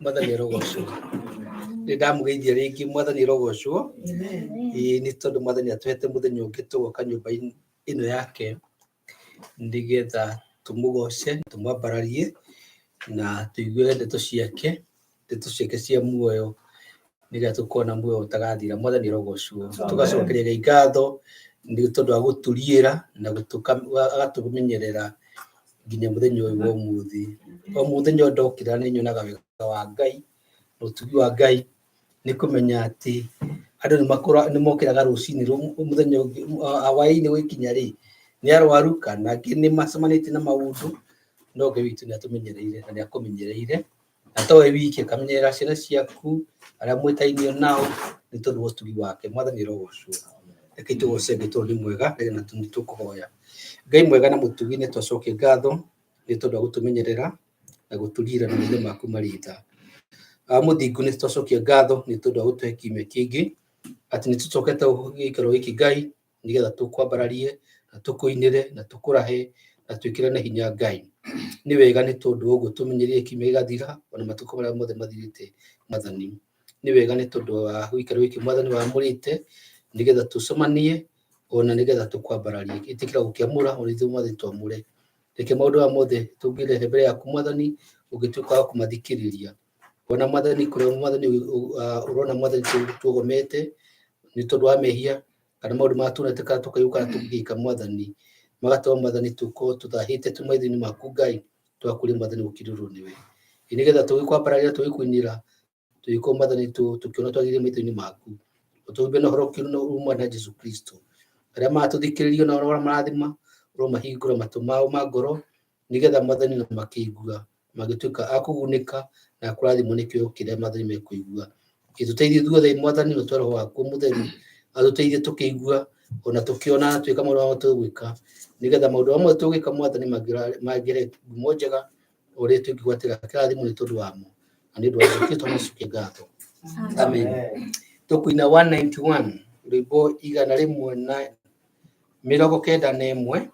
Mwathani arogocwo. Nĩ ndamũgeithia rĩngĩ, Mwathani arogocwo. Ĩĩ, nĩ tondũ Mwathani atũhete mũthenya ũngĩ tũgoka nyũmba ĩno yake nĩgetha tũmũgoce, tũmwambararie na tũigue ndeto ciake, ndeto ciake cia muoyo nĩgetha tũkorwo na muoyo ũtagathira. Mwathani arogocwo. Tũgacokeria Ngai ngatho nĩ tondũ wa gũtũriĩra na agatũmenyerera nginya mũthenya ũyũ wa ũmũthĩ. O mũthenya o ndokĩra nĩ nyonaga wega wa Ngai na ũtugi wa Ngai, nĩ kũmenya atĩ andũ nĩ mokĩraga rũcinĩ mũthenya ũngĩ hwaĩ-inĩ gũgĩkinya rĩ, nĩ arwaru kana angĩ nĩ macemanĩtie na maũndũ, no Ngai witũ nĩ atũmenyereire na nĩ akũmenyereire, na to we wiki, akamenyerera ciana ciaku, arĩa mwĩtainio nao, nĩ tondũ wa ũtugi wake. Mwathani arogocwo. Reke tũgoce Ngai tondũ nĩ mwega, na nĩ tũkũhoya. Ngai mwega na mũtugi, nĩ twacokia ngatho nĩ tondũ wa gũtũmenyerera na gũtũrira na maitho maku marĩ tha. Mũthingu, nĩ twacokia ngatho nĩ tondũ wa gũtũhe kiumia kĩngĩ, atĩ nĩ tũcokete gĩikaro gĩkĩ Ngai, nĩgetha tũkwambararie na tũkũinĩre na tũkũrahe na twĩkĩrane hinya Ngai. Nĩ wega nĩ tondũ ũguo tũmenyerie kiumia gĩgathira ona matukũ marĩa mothe mathirĩte Mwathani. Nĩ wega nĩ tondũ wa gĩikaro gĩkĩ Mwathani wamũrĩte nĩgetha tũcemanie ona nĩgetha tũkwambararie. Ĩtĩkĩra gũkĩamũra ona ithuĩ Mwathani twamũre. Reke maũndũ maya mothe tũngĩrehe mbere yaku Mwathani ũngĩtuĩka wa kũmathikĩrĩria. Ona Mwathani kũrĩa Mwathani ũrona Mwathani tuogomete nĩ tondũ wa mehia kana maũndũ marĩa tuonete kana tũkaigua kana tũngĩka Mwathani, magatũma Mwathani tũkorwo tũthahĩte twĩ maitho-inĩ maku Ngai, tũgakũria Mwathani gũkirĩrwo nĩwe. Nĩgetha tũgĩkwambararia tũgĩkũinĩra, tũgĩkorwo Mwathani tũkĩona twagĩrĩire maitho-inĩ maku. Ũtũhumbĩre na ũhoro uma na Jesu Kristo. Arĩa maratũthikĩrĩria na arĩa marathima, ũromahingũra matũ mao ma ngoro, nĩgetha Mwathani na makĩigua magĩtuĩka a kũgunĩka na kũrathimwo nĩ kĩo kĩrĩa Mwathani mekũigua. Gĩtũteithie ithuothe Mwathani na ũtũhe Roho waku Mũtheru, atũteithie tũkĩigua ona tũkĩona twĩka maũndũ marĩa tũgwĩka, nĩgetha maũndũ mamwe tũgwĩka Mwathani mangĩre ngumo njega ũrĩa tũngĩgwatĩra kĩrathimo nĩ tondũ wamo. Na nĩ ũndũ wa Jesũ Kristo tũcokie ngatho. Amen. Tũkũina 191, rwĩmbo 191.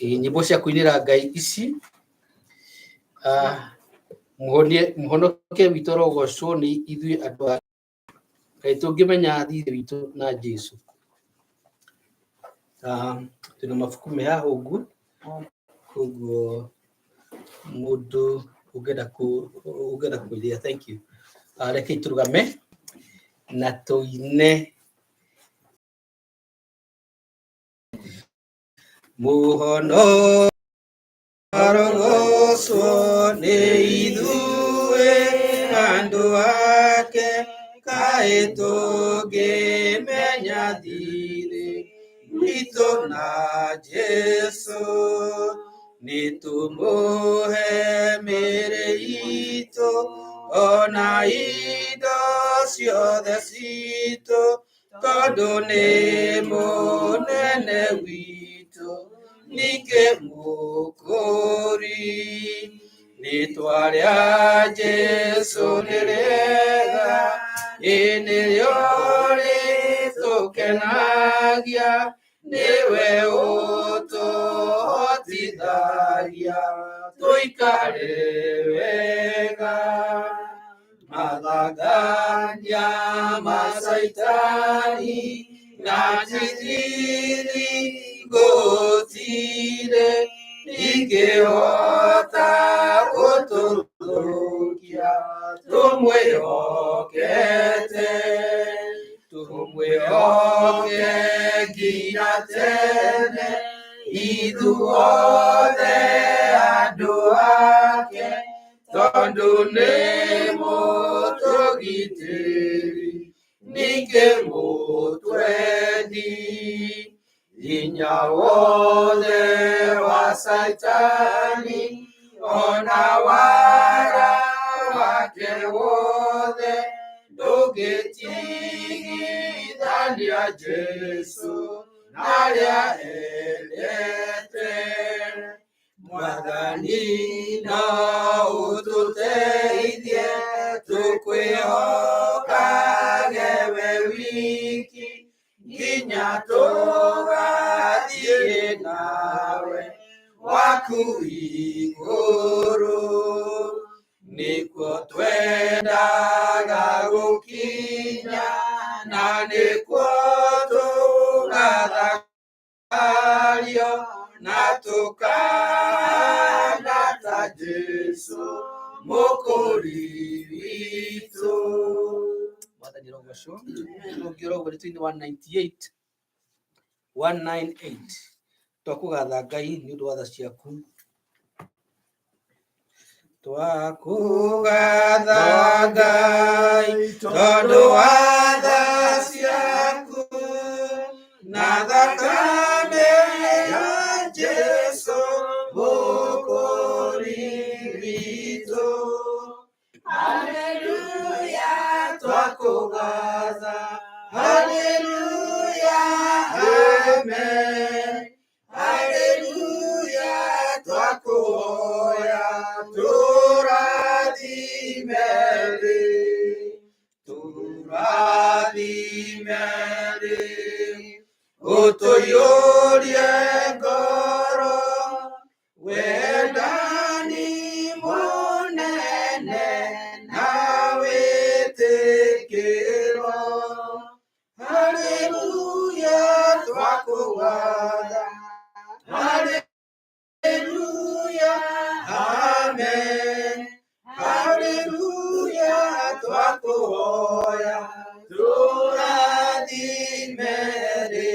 Nyĩmbo cia kũinĩra Ngai ici. Mũhonokia witũ arogocwo nĩ ithuĩ andũ a Ngai tũngĩmenya thirĩ witũ na Jesu. Twĩna mabuku me haha ũguo, koguo mũndũ ũngĩenda ũngĩenda kũiria, thank you. Rekei tũrũgame na tũine. Mũhono arogocwo nĩ ithuĩ andũ ake, kaĩ tũngĩmenya thirĩ witũ na Jesu, nĩ tũmũhe mĩĩrĩ itũ ona indo ciothe citũ, tondũ nĩ mũnene witũ ningĩ mũkũri. Rĩtwa rĩa Jesu nĩ rĩega, ĩ nĩrĩo rĩtũkenagia, nĩwe ũtũhotithagia tũikare wega. Mathangania ma Caitani na njithiri gũtirĩ ingĩhota gũtũthũkia tũmwĩhokete, tũmwĩhoke nginya tene ithuothe andũ ake, tondũ nĩ mũtũgitĩri ningĩ mũtwendi. Hinya wothe wa Caitani ona wara wake wothe ndũngĩtigithania Jesu na arĩa endete. Mwathani no ũtũteithie tũkwĩhokage we wiki nginya tũgathiĩ nawe gwaku igũrũ. Nĩkuo twendaga gũkinya na nĩkuo tũgathakario na tũkana ta Jesũ mũkũri witũ. Mwathani arogocwo. Ũngĩrogwo nĩ tũinĩ 198 198 twakũgatha Ngai nĩ ũndũ wa tha ciaku. Twakũgatha Ngai tondũ wa tha ciaku na thakame ya Jesũ mũkũri witũ. Haleluya twakũgatha, haleluya, amen. Haleluya twakũhoya tũrathime rĩ, tũrathime rĩ, ũtũiyũrie ngoro wendani mũnene na wĩtĩkĩro. Haleluya twakũgatha, haleluya, amen. Haleluya twakũhoya tũrathime rĩ,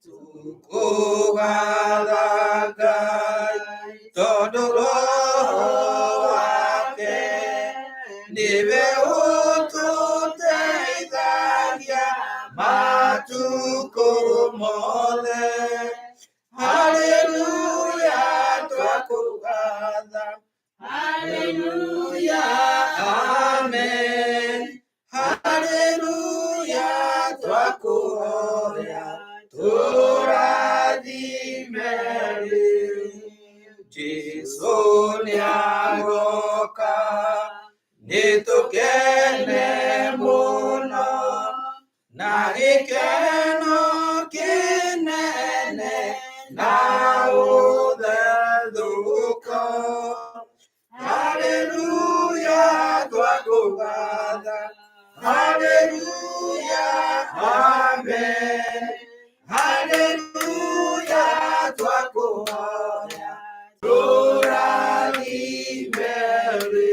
tũkũgatha Ngai tondũ Roho wake nĩwe ũtũteithagia matukũ mothe. Haleluya twakũgatha, haleluya, amen. Haleluya twakũhoya tũrathime rĩ. Jesũ nĩagoka nĩtũkene mũno na gĩkeno kĩnene na ũthethũko. Haleluya twakũgatha, haleluya, amen. Haleluya twakũhoya tũrathime rĩ.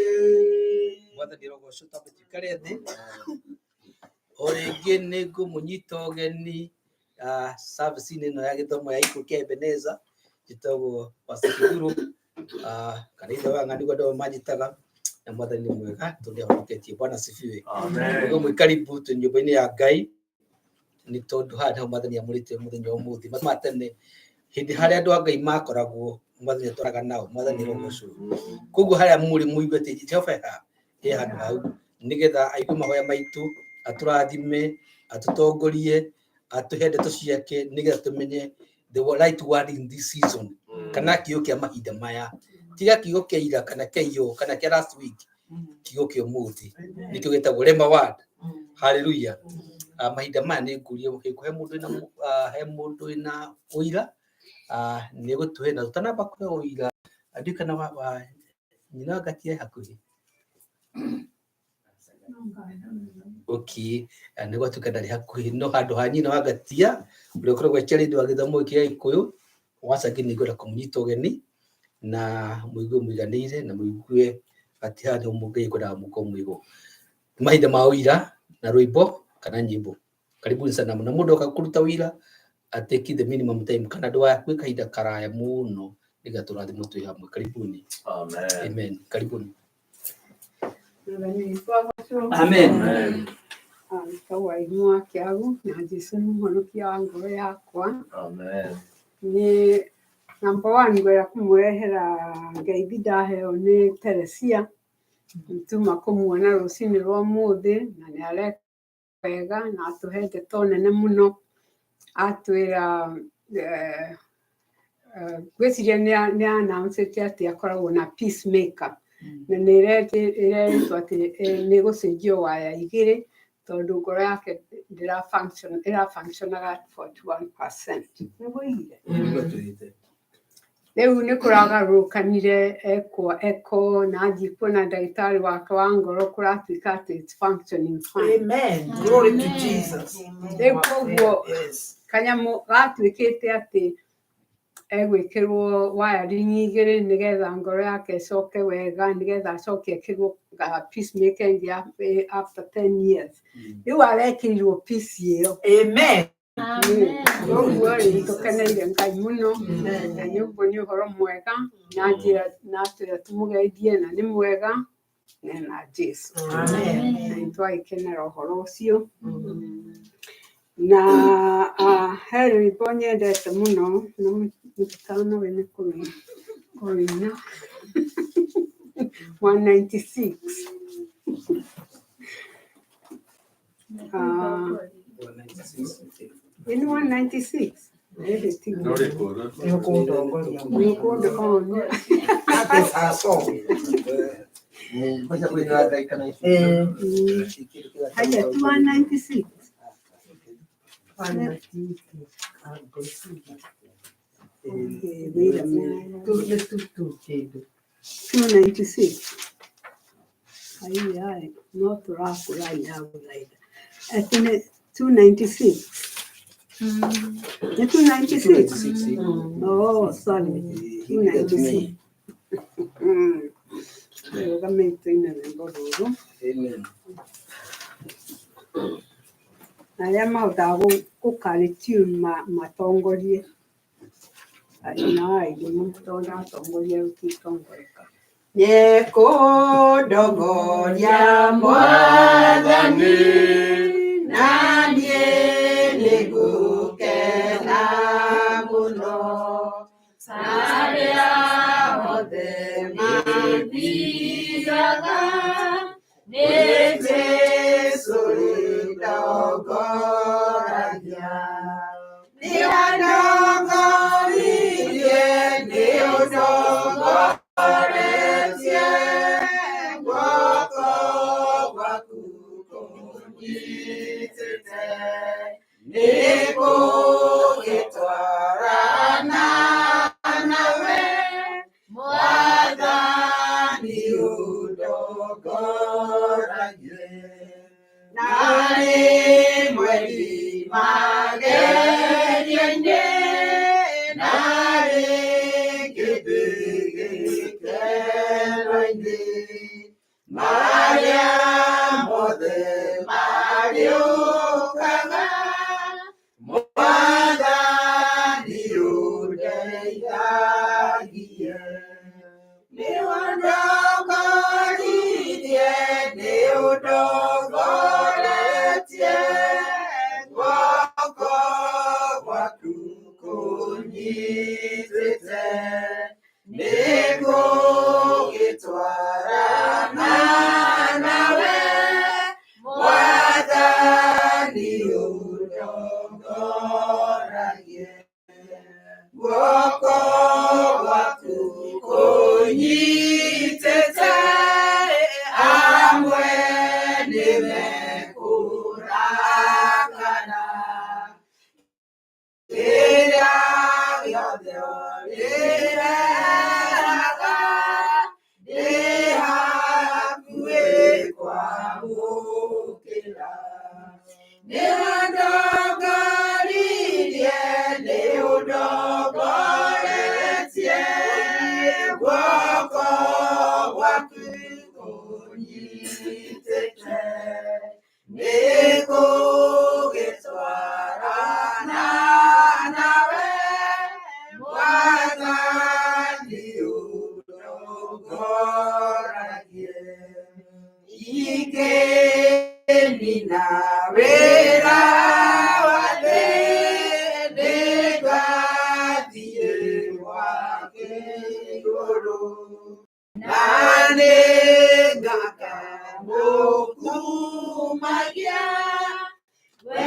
Mwathani arogocwo. Twambe tuikare thĩ o rĩngĩ. Nĩ ngũmũnyita ũgeni service-inĩ ĩno ya gĩthomo ya Gĩkũyũ kĩa Ebeneza. Njĩtagwo Pastor Kĩguru, kana ithe wa ng'ani andũ manjĩtaga, na Mwathani nĩ mwega tondũ nĩahonoketie. Bwana asifiwe. Nĩguo mwĩ karibu twĩ nyũmba-inĩ ya Ngai, nĩ tondũ haha nĩho Mwathani amũrĩte mũthenya wa ũmũthĩ. Ma tene hĩndĩ harĩa andũ a Ngai makoragwo, Mwathani atwaraga nao. Mwathani arogocwo. Koguo harĩa mũrĩ mũigue atĩ Jehova e haha, he handũ hau nĩgetha aigue mahoya maitũ, atũrathime, atũtongorie, atũhe ndeto ciake nĩgetha tũmenye the right word in this season, kana kiugo kĩa mahinda maya, tiga kiugo kĩa ira kana kĩa iyo kana kĩa last week, kiugo kĩa ũmũthĩ nĩkĩo gĩtagwo Rhema word. Haleluya. Mahinda maya nĩ ngũria he mũndũ wĩna he mũndũ wĩna ũira nĩ gũtũhe, na tũtanamba kũhe ũira, ndiũĩ kana wa nyina wa Ngati e hakuhĩ. Okay, nĩ gwatuĩka ndarĩ hakuhĩ, no handũ ha nyina wa Ngatia ũrĩa ũkoragwo echereirwo wa gĩthomo gĩkĩ gĩa Gĩkũyũ wacangi, nĩ ngwenda kũmũnyita ũgeni na mũigue mũiganĩire na mũigue atĩ haha nĩho Ngai ekwendaga mũkorwo mwĩho. Nĩ mahinda ma ũira na rwĩmbo kana nyĩmbo. Karibuni sana. Na mũndũ oka kũruta ũira atake the minimum time, kana ndũgakue kahinda karaya mũno, nĩgetha tũrathimwo twĩ hamwe. Karibuni. Amen. Amen, karibuni. Mwathani witũ agocwo. Amen. Amen. Njĩtagwo Aimũ wa Kĩagu na Jesũ nĩ mũhonokia wa ngoro yakwa. Amen. Nĩ number one ngwenda kũmũrehera ngeithi ndaheo nĩ Teresia. Tuma kũmuona rũcinĩ rwa ũmũthĩ na nĩ areka wega na atũhe ndeto nene mũno. Atwĩra ngwĩciria nĩ announce atĩ akoragwo na peacemaker na nĩ ĩrerĩtwo atĩ nĩ gũcenjio waya igĩrĩ tondũ ngoro yake ndĩra function, ĩra functionaga at 41%. Nĩguo oigire. Nĩguo tũgĩte. Rĩu nĩ kũragarũrũkanire ekwo eko na athiĩ kuona ndagĩtarĩ wake wa ngoro kũratuĩka atĩ it's functioning fine. Amen. Glory to Jesus. Rĩu koguo Yes. kanyamũ gatuĩkĩte atĩ egwĩkĩrwo wiring igĩrĩ nĩgetha ngoro yake ĩcoke wega nĩgetha acoke ekĩrwo pacemaker ĩngĩ after 10 years. Rĩu arekĩrirwo piece ĩyo. Amen. Koguo rĩ nĩtũkeneire Ngai mũno na nĩ ũguo nĩ ũhoro mwega na njĩra na atwĩra tũmũgeithie na nĩ mwega na Jesũ. Amen. Na nĩtwagĩkenera ũhoro ũcio. Na he rwĩmbo nyendete mũno na mũtikanoge nĩ kũrũina 196. In 196. Nĩũkũndongoria. Nĩũkũndongoria. That is our song. Haya, 196. Okay, wait a minute. 296. Ai, ai, no tũrakũra ndagũthaitha. Atĩ nĩ 296. Nĩ 296? Oh, sorry. 296. Rũgamei tũine rwĩmbo rũrũ. Amen. Na arĩa mahotaga gũkarĩ tune matongorie. Inai mũno ndatongoria rũtitongoreka. Nĩkũndongoria Mwathani, na niĩ nĩngũkena mũno. Arĩa othe mathiaga, nĩ Jesũ rĩndongoragia. Nĩandongoririe, nĩũndongoretie, guoko gwaku kũnyitĩte. Nĩngũgĩtwarana nawe, Mwathani ũndongoragie. Na rĩmwe magerio-inĩ, na rĩngĩ ndĩ gĩkeno-inĩ, marĩa mothe marĩũkaga, Mwathani ũndeithagie. Nĩũndongoririe, nĩũndongoretie, guoko gwaku kũnyitĩte. Nĩngũgĩtwarana nawe, Mwathani ũndongoragie. Guoko gwaku kũnyitĩte, amwe nĩmekũrakara. Kĩrĩa gĩothe ũrĩrehaga, ndĩ hakuhĩ kwamũkĩra. Nĩũndongoririe, nĩũndongoretie, guoko gwaku kũnyitĩte. Nĩngũgĩtwarana nawe, Mwathani ũndongoragie. Ingĩnina wĩra wa thĩ, nĩngathiĩ gwake igũrũ. Na nĩngakamũkumagia, we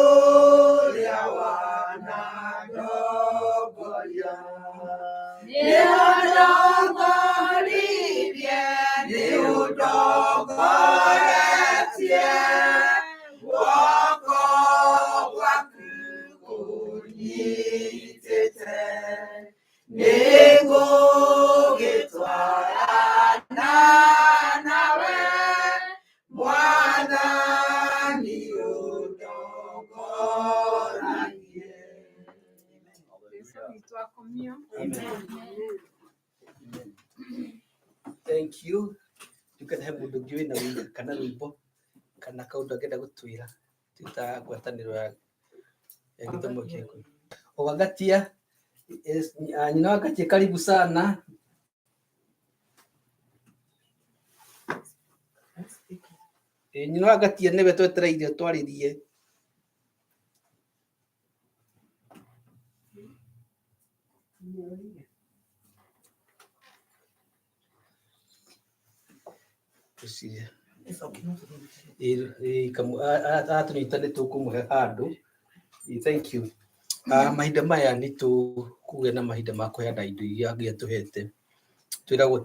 ũrĩa wanandongoria. Nĩũndongoririe, nĩũndongoretie, guoko gwaku kũnyitĩte. Nĩ Thank you. Ndikana he mũndũ ũngĩ wĩna wĩira kana rwĩmbo kana kaũndũ angĩenda gũtwĩra twĩ ta ngwatanĩro ya gĩthomo kĩa Gĩkũyũ. Wagatia, nyina wa Ngatia, karibu sana. Nyina wa Ngatia nĩwe twetereire twarĩrie. Ngwĩciria atũnyita nĩ tũkũmũhe handũ. Thank you. Mahinda maya nĩ tũkũgĩa na mahinda ma kũheana indo iria Ngai atũhete. Twĩragwo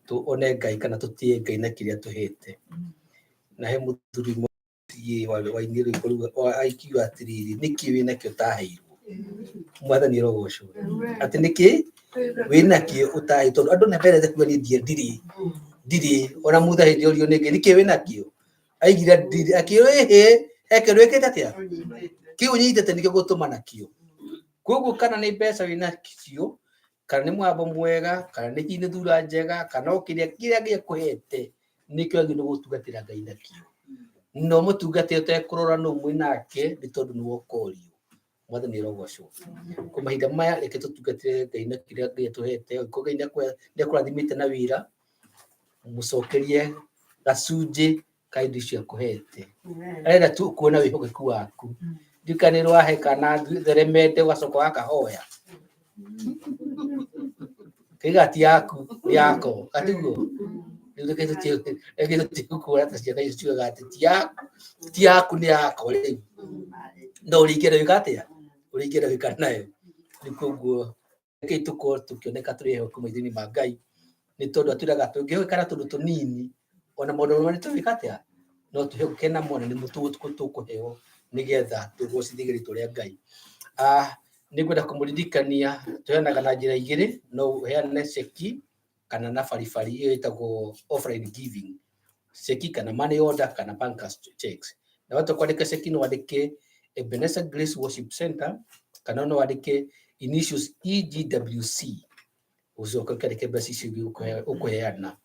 tuone Ngai kana tũtĩe Ngai na kĩrĩa atũhete. Na he mũthuri wainire rwĩmbo rũu akiuga atĩrĩrĩ, nĩkĩ wĩnakĩo ũtaheirwo? Mwathani arogocwo. Atĩ nĩkĩ wĩnakĩo ũtaheirwo? Tondũ andũ nĩ mendete kuga niĩ ndirĩ ndirĩ ona mutha hĩndĩ orio nĩ Ngai nĩkĩ wĩnakĩo? Aigire ndirĩ, akĩrwo ĩhĩ, he kĩndũ wĩkĩte atĩa? Kĩu ũnyitĩte nĩkĩo gũtũma nakĩo. Koguo kana nĩ mbeca wĩnacio, kana nĩ mũgambo mwega, kana nĩ hihi nĩ thura njega, kana o kĩrĩa kĩrĩa Ngai akũhete, nĩkĩo wagĩrĩirwo gũtungatĩra Ngai nakĩo. Na ũmũtungate ũtekũrora nũ mwĩ nake nĩ tondũ nĩwe ũkorio. Mwathani arogocwo. Kwa mahinda maya reke tũtungatĩre Ngai na kĩrĩa Ngai atũhete. Angĩkorwo Ngai nĩakũrathimĩte na wĩra, mũcokerie gacunjĩ ka indo icio akũhete. Arenda tu kuona wĩhokeku waku. Ndiũĩ kana nĩ wahe kana theremende ũgacoka ũgakahoya. Kaiga ti yaku nĩ yako gatiguo. Rĩu reke tũtige kuona ta ciana icio ciugaga atĩ ti yaku nĩ yako rĩu. No ũrĩa ingĩenda gwĩka atĩa? Ũrĩa ingĩenda gwĩka nayo. Rĩu koguo rekei tũkorwo tũkĩoneka tũrĩ ehokeku maitho-inĩ ma Ngai nĩ tondũ atwĩraga tũngĩhokeka na tũndũ tũnini ona maũndũ marĩa tũgwĩka atĩa no tũhĩũke namo na nĩmo tũkũheo nĩgetha tũgocithie rĩtwa rĩa Ngai. Nĩ ngwenda kũmũririkania tũheanaga na njĩra igĩrĩ, no ũheane ceki kana na baribari ĩyo ĩtagwo offline giving, ceki kana money order kana bankers checks. Na wahota kwandĩka ceki no wandĩke Ebenezer Grace Worship Center kana no wandĩke initials EGWC, ũcoke ũkĩandĩke mbeca icio ingĩ ũkũheana.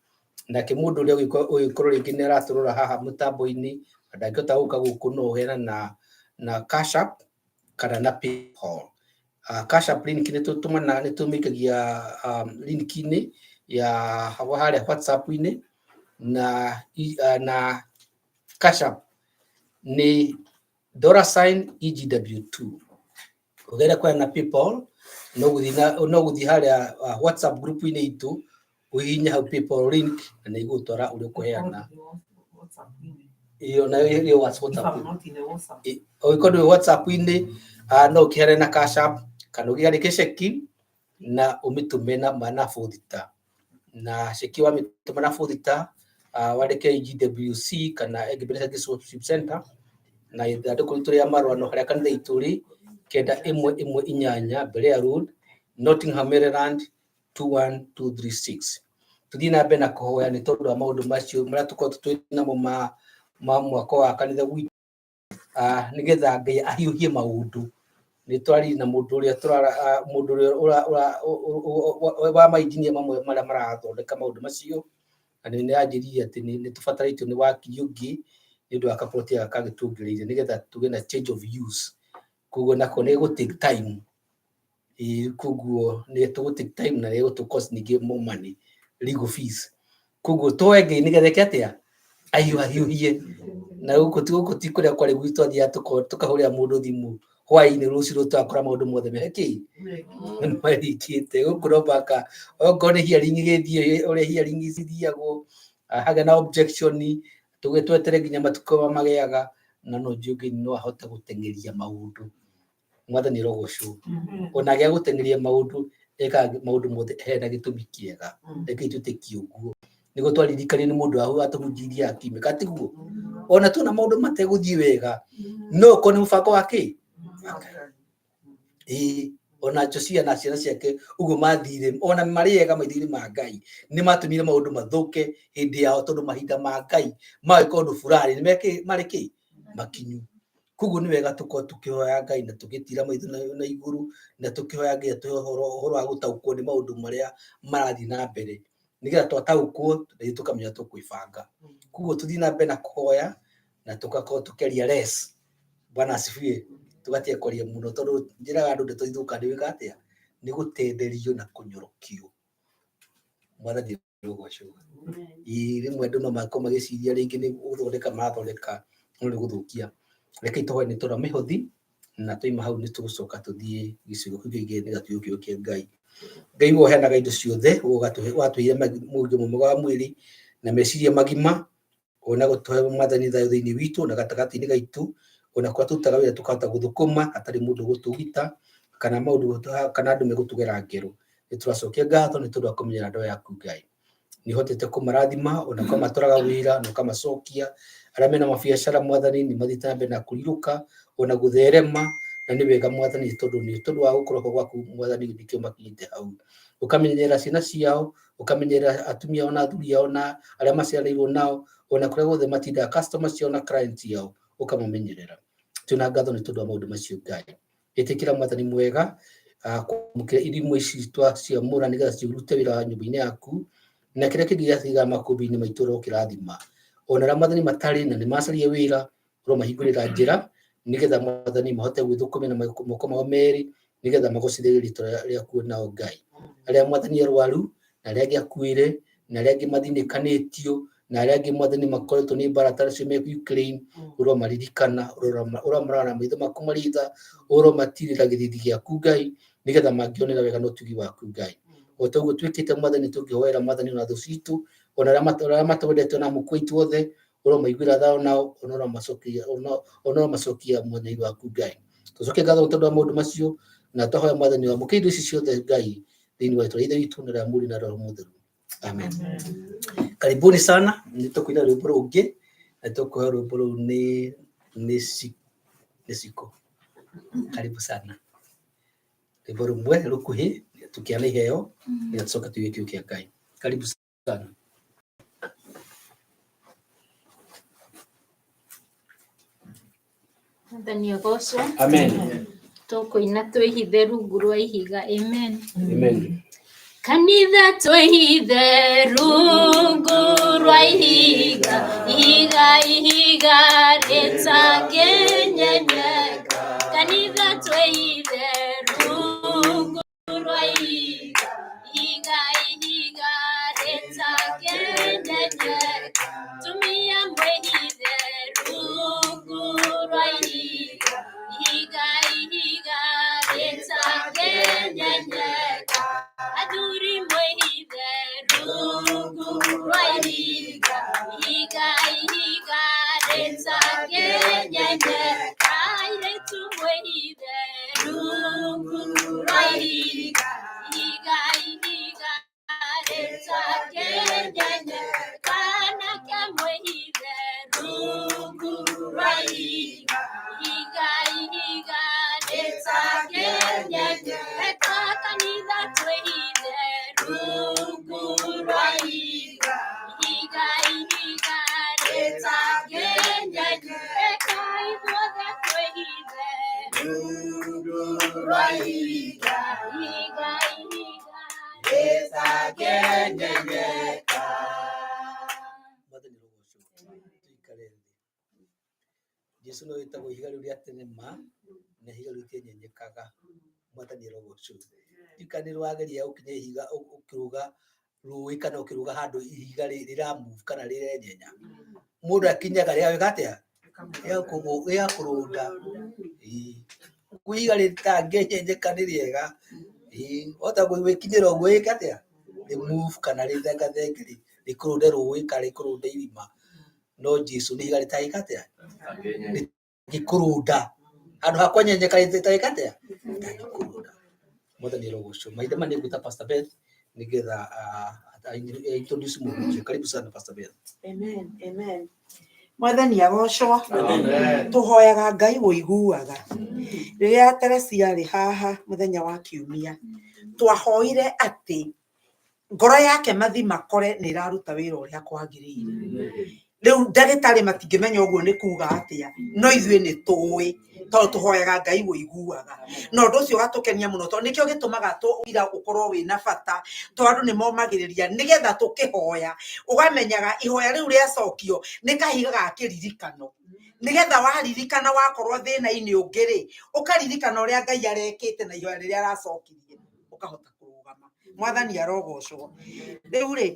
Nake mũndũ ũrĩa ũgĩkorwo rĩngĩ nĩ aratũrora haha mũtambo-inĩ na ndangĩhota gũka gũkũ, no ũheane na Cash App kana na PayPal. Cash App link nĩ tũtũmana nĩ tũmĩikagia link-inĩ ya harĩa WhatsApp-inĩ na Cash App nĩ dollar sign EGW2. Ũngĩenda kũheana na PayPal no gũthiĩ harĩa WhatsApp group-inĩ itũ, ũhihinye hau PayPal link na nĩ ĩgũgũtwara ũrĩa ũkũheana. Ĩyo nayo ĩyo WhatsApp. Ũngĩkorwo ndũrĩ WhatsApp-inĩ, no ũkĩheane na Cash App kana ũkĩandĩke ceki na ũmĩtũme na bũthita. Na ceki wamĩtũma na bũthita, wandĩke EGWC kana Ebenezer Grace Worship Center na ithandũkũ ritũ rĩa marũa no harĩa kanitha itũ rĩ 9118 Berea Road, Nottingham, Maryland 21236. Tũthiĩ na mbere na kũhoya nĩ tondũ wa maũndũ macio marĩa tũkoretwo twĩ namo ma mwako wa kanitha witũ, nĩgetha Ngai ahiũhie maũndũ. Nĩ twaririe na mũndũ ũrĩa mũndũ ũrĩa wa mainjinia mamwe marĩa marathondeka maũndũ macio, na nĩ anjĩrire atĩ nĩ tũbatarĩtio nĩ wakiri ũngĩ nĩ ũndũ wa kaploti gaka kangĩ tuongereire nĩgetha tũgĩe na change of use. Koguo nako nĩ gũ take time. Koguo nĩ tũgũ take time na nĩ gũtũ cost ningĩ more money, legal fees. Koguo tũhoe Ngai nĩgetha eke atĩa? Ahiũhahiũhie. Na gũkũ ti kũrĩa kwarĩ gwitũ twathiaga tũkahũrĩra mũndũ thimũ hwaĩ-inĩ, rũciũ tũgakora maũndũ mothe me kĩ marĩkĩte. Gũkũ no mũhaka okorwo nĩ hearing ĩgĩthiĩ ũrĩa hearing cithiagwo, hagĩa na objection, tũge twetere nginya matukũ marĩa magĩaga, na no njũĩ Ngai no ahote gũteng'eria maũndũ. Mwathani arogocwo. Ona agĩa gũteng'eria maũndũ, ekaga maũndũ mothe hena gĩtũmi kĩega. Rekei twĩtĩkie ũguo. Nĩguo twaririkania nĩ mũndũ watũhunjirie akiumĩka tiguo. Ona tuona maũndũ mategũthiĩ wega, no ũkorwo nĩ mũbango wa kĩ? Ĩĩ, ona Josia na ciana ciake ũguo mathire ona marĩ ega maitho-inĩ ma Ngai, nĩ matũmire maũndũ mathũke hĩndĩ yao tondũ mahinda ma Ngai ma gwĩka ũndũ fulani nĩ marĩ kĩ? Makinyu. Koguo nĩ wega tũkorwo tũkĩhoya Ngai na tũgĩtira maitho na igũrũ na tũkĩhoya Ngai atũhe ũhoro wa gũtaũkwo nĩ maũndũ marĩa marathiĩ na mbere. Nĩgetha twataũkwo na ithuĩ tũkamenya tũkwĩbanga. Koguo tũthiĩ na mbere na kũhoya na tũgakorwo tũkĩaria less. Bwana asifiwe. Tũgatiga kwaria mũno tondũ njĩraga andũ ndeto ithũkaga nĩ gwĩka atĩa? Nĩ gũtenderio na kũnyorokio. Mwathani arogocwo. Ĩĩ rĩmwe andũ no makorwo magĩciria rĩngĩ nĩ gũthondeka marathondeka no nĩ gũthũkia. Rekei tũhoe nĩ tondũ wa mĩhothi na twaima hau nĩ tũgũcoka tũthiĩ gĩcigo kĩu kĩngĩ nĩgetha tũiyũkie kiugo kĩa Ngai. Ngai we ũheanaga indo ciothe, we watũheire ũgima mwega wa mwĩrĩ na meciria magima, ona gũtũhe Mwathani thayũ thĩinĩ witũ na gatagatĩ-inĩ gaitũ, ona kũrĩa tũrutaga wĩra tũkahota gũthũkũma hatarĩ mũndũ ũgũtũgita kana maũndũ kana andũ megũtũgera ngero. Nĩ tũracokia ngatho nĩ tondũ wa kũmenyera andũ aya aku Ngai. Nĩ ũhotete kũmarathima ona ũkamatwaraga wĩra na ũkamacokia. Arĩa mena mabiacara Mwathani nĩ mathiĩte na mbere na kũrirũka ona gũtherema, na nĩ wega Mwathani tondũ nĩ tondũ wa gũkorwo gwaku Mwathani nĩkĩo makinyĩte hau. Ũkamenyerera ciana ciao, ũkamenyerera atumia ao na athuri ao na arĩa maciarĩirwo nao, ona kũrĩa guothe matindaga customer ciao na client ciao ũkamamenyerera. Twĩna ngatho nĩ tondũ wa maũndũ macio Ngai. Ĩtĩkĩra Mwathani mwega kwamũkĩra irimũ ici twaciamũra nĩgetha cirute wĩra wa nyũmba-inĩ yaku, na kĩrĩa kĩngĩ gĩatiga makũmbĩ-inĩ maitũ ũrokĩrathima. Ona arĩa Mwathani matarĩ na nĩ macaria wĩra, ũromahingũrĩra njĩra nĩgetha Mwathani mahote gwĩthũkũmia na moko mao merĩ nĩgetha magocithĩrie rĩtwa rĩaku nao Ngai. Arĩa Mwathani arwaru na arĩa angĩ akuĩre na arĩa angĩ mathinĩkanĩtio na arĩa angĩ Mwathani makoretwo nĩ mbara ta acio me Ukraine, ũromaririkana, ũromarora na maitho maku maritha, ũromatirĩra gĩthithi gĩaku Ngai nĩgetha mangĩonera wega na ũtugi waku Ngai. O ta ũguo twĩkĩte Mwathani tũngĩhoera Mwathani ona thũ citũ, ona arĩa matwendete ona mũkũ aitũ othe, ũromaiguĩra tha onao, ona ũromacokia mwena-inĩ waku Ngai. Tũcokie ngatho tondũ wa maũndũ macio na twahoya Mwathani wamũkĩre indo ici ciothe Ngai thĩinĩ wa rĩtwa rĩa Ithe witũ na rĩa Mũriũ na Roho Mũtheru. Amen. Karibuni sana, nĩ tũkũina rwĩmbo rũngĩ na tũkũheo rwĩmbo rũu nĩ Ciko. Karibu sana. Rwĩmbo rũmwe rũkuhĩ tũkĩana iheo nĩgetha tũcoke tuige kiugo kĩa Ngai. Karibu sana. Mwathani agocwo. Amen. Tũkũina twĩhithe rungu rwa ihiga. Amen. Amen. Kanitha twĩhithe rungu rwa ihiga, ihiga ihiga rĩtangĩnyenyeka. Kanitha twĩhithe rungu rwa ihiga, ihiga ihiga rĩtangĩnyenyeka. Tumia mwĩhithe rungu rwa ihiga, ihiga ihiga rĩtangĩnyenyeka. Athuri mwĩhithe rungu rwa ihiga, ihiga ihiga rĩtangĩnyenyeka. Airĩtu mwĩhithe rungu rwa ihiga, ihiga ihiga rĩtangĩnyenyeka. Anake mwĩhithe rungu rwa ihiga, ihiga ihiga rĩtangĩnyenyeka. Kanitha twĩhithe rungu rwa ihiga, ihiga ihiga rĩtangĩnyenyeka. Ithuothe twĩhithe rungu rwa ihiga, ihiga ihiga rĩtangĩnyenyeka. Mwathani arogocwo. Tũikare thĩ. Jesu no wĩtagwo ihiga rĩu rĩa tene ma na ihiga rĩu rĩtienyenyekaga. Mwathani arogocwo. Ndiũĩ nĩ wageria gũkinya ihiga ũkĩrũga rũĩ kana ũkĩrũga handũ ihiga rĩra move kana rĩrenyenya. Mũndũ akinyaga rĩgagĩka atĩa? Rĩgakũrũnda. Ĩĩ. Koguo ihiga rĩtangĩenyenyeka nĩ rĩega. Ĩĩ. Wahota gwĩkinyĩra ũguo ĩke atĩa? Rĩ move kana rĩthengathenge rĩkũrũnde rũĩ kana rĩkũrũnde irima. No Jesu nĩ ihiga rĩtangĩka atĩa? Rĩtangĩkũrũnda. Handũ ha kwenyenyeka rĩtangĩka atĩa? Rĩtangĩkũrũnda. Mwathani arogocwo. Mahinda maya nĩngwĩta Pastor Beth nĩgetha introduce mũhunjia. Karibu sana Pastor Beth. Amen, amen. Mwathani agocwo. Tũhoyaga Ngai ũiguaga. Rĩrĩa Teresia arĩ haha mũthenya wa kiumia, twahoire atĩ ngoro yake mathi makore nĩ ĩraruta wĩra ũrĩa kwagĩrĩire. Rĩu ndagĩtarĩ matingĩmenya ũguo nĩ kuga atĩa, no ithuĩ nĩ tũĩ. Tondũ tũhoyaga Ngai wũiguaga. Na ũndũ ũcio ũgatũkenia mũno tondũ nĩkĩo gĩtũmaga tũira ũkorwo wĩna bata, tondũ andũ nĩ momagĩrĩria nĩgetha tũkĩhoya ũgamenyaga ihoya rĩu rĩacokio nĩ kahiga ga kĩririkano, nĩgetha waririkana wakorwo thĩna-inĩ ũngĩ rĩ, ũkaririkana ũrĩa Ngai arekĩte na ihoya rĩrĩa aracokirie, ũkahota kũrũgama. Mwathani arogocwo. Rĩu rĩ,